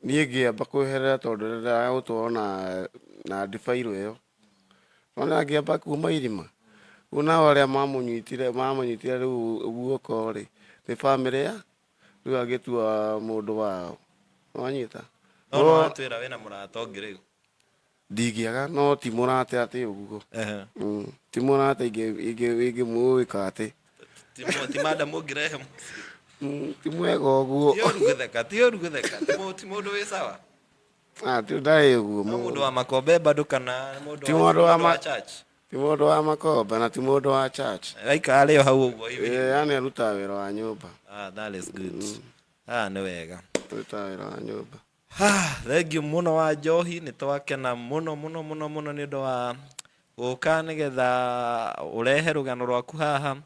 niĩ ngĩamba kweherera tondũ ndendaga gũtwarwo na na ndibairũ ĩyo. Nĩwona ngĩamba kuma irima, rĩu nao arĩa mamũnyitire mamũnyitire rĩu guoko rĩ, nĩ bamĩrĩ ya, rĩu agĩtua mũndũ wao. Nĩwanyita? No nĩwatwĩra wĩna mũrata ũngĩ rĩu. Ndingĩaga no ti mũrata atĩ ũguo. Ti mũrata ingĩmũĩka atĩ. Ti madam ũngĩrehe mũciĩ. Ti mwega ũguo. Ti ũru gũtheka, ti ũru gũtheka. Ti mũndũ wĩ sawa. Ah, ti ndarĩ ũguo. No mũndũ wa makombe bado kana mũndũ Ti mũndũ wa wa church. Ti mũndũ wa makombe na ti mũndũ wa church. Aikara arĩ o hau ũguo hihi. Eh, yani arutaga wĩra wa nyũmba. Ah, that is good. Ah, nĩ wega. Arutaga wĩra wa nyũmba. Ah, thengiũ mũno wa njohi nĩ twakena mũno mũno mũno mũno nĩ ũndũ wa gũka nĩgetha ũrehe rũgano rwaku haha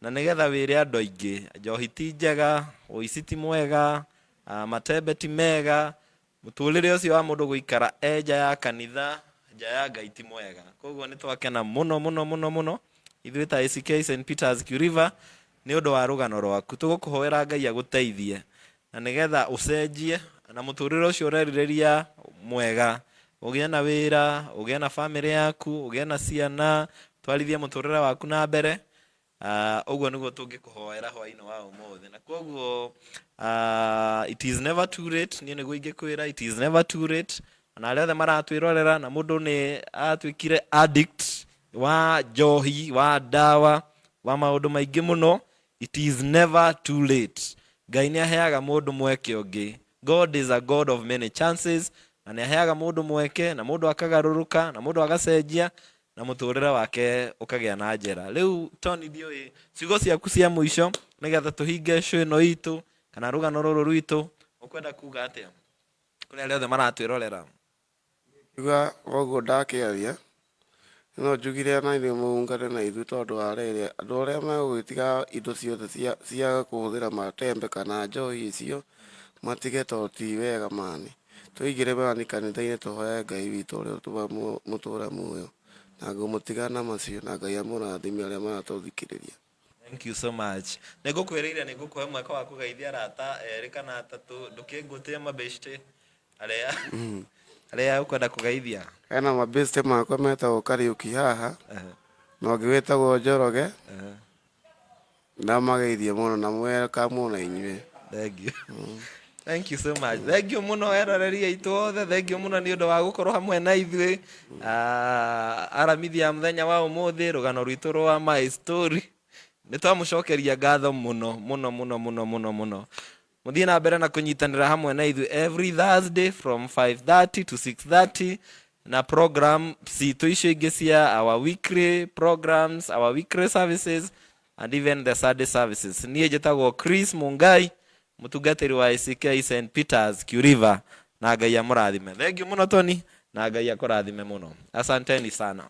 na nĩgetha wĩre andũ aingĩ njohi ti njega, ũici ti mwega, ah, matembe ti mega, mũtũrĩre ũcio wa mũndũ gũikara e nja ya kanitha, nja ya Ngai ti mwega. Koguo nĩ twakena mũno mũno mũno mũno ithuĩ ta ACK St Peters River nĩ ũndũ wa rũgano rwaku. Tũgũkũhoera Ngai agũteithie na nĩgetha ũcenjie na mũtũrĩre ũcio ũrerirĩria mwega, ũgĩe na wĩra, ũgĩe na bamĩrĩ yaku, ũgĩe na ciana, twarithie mũtũrĩre waku na mbere. Ũguo nĩguo tũngĩkũhoera hwaĩ-inĩ wa ũmũthĩ. Na koguo it is never too late, niĩ nĩguo ingĩkwĩra, it is never too late. Na arĩa othe maratwĩrorera na mũndũ nĩ atuĩkire addict wa njohi, wa ndawa, wa maũndũ maingĩ mũno, it is never too late. Ngai nĩ aheaga mũndũ mweke ũngĩ. God is a God of many chances, na nĩ aheaga mũndũ mweke, na mũndũ akagarũrũka, na mũndũ agacenjia, na mũtũrĩre wake ũkagĩa na njĩra. Rĩu Tony ndiũĩ ciugo ciaku cia mũico nĩgetha tũhinge show ĩno itũ kana rũgano rũrũ rwitũ, ũkwenda kuga atĩa kũrĩ arĩa othe maratwĩrorera? Ngiuga ũguo ndakĩaria, no njugire na ithuĩ mũungane na ithuĩ tondũ wa rĩrĩ, andũ arĩa megũgĩtiga indo ciothe cia cia kũhũthĩra matembe kana njohi icio, matige tondũ ti wega mani. Tũingĩre mani kanitha-inĩ tũhoe Ngai witũ ũrĩa mũtũra muoyo. Na ngũmũtiga na macio na Ngai amũrathime arĩa maratũthikĩrĩria. Thank you so much. Nĩ ngũkwĩrĩire nĩ ngũkũhe mweke wa kũgeithia arata erĩ kana atatũ, ndũkĩngũtĩe mabeshte arĩa arĩa ũkwenda kũgeithia. Hena mabeshte makwa metagwo Kariũki haha, na ũngĩ wĩtagwo Njoroge. Ndamageithia mũno na welcome na inyuĩ. Thank you. Thank you so much. Thank you mũno eroreri aitũ othe. Thank you mũno nĩ ũndũ wa gũkorwo hamwe na ithuĩ. Ah, aramithi ya mũthenya wa ũmũthĩ rũgano rwitũ rwa my story. Nĩ twamũcokeria ngatho mũno mũno mũno mũno mũno mũno. Mũthiĩ na mbere na kũnyitanĩra hamwe na ithuĩ every Thursday from 5:30 to 6:30 na program citũ icio ingĩ cia our weekly programs, our weekly services and even the Sunday services. Niĩ njĩtagwo Chris Mungai, mũtungatĩri wa ACK St Peters River, na Ngai amũrathime. Thank you mũno Tony, na Ngai akũrathime mũno. Asanteni sana.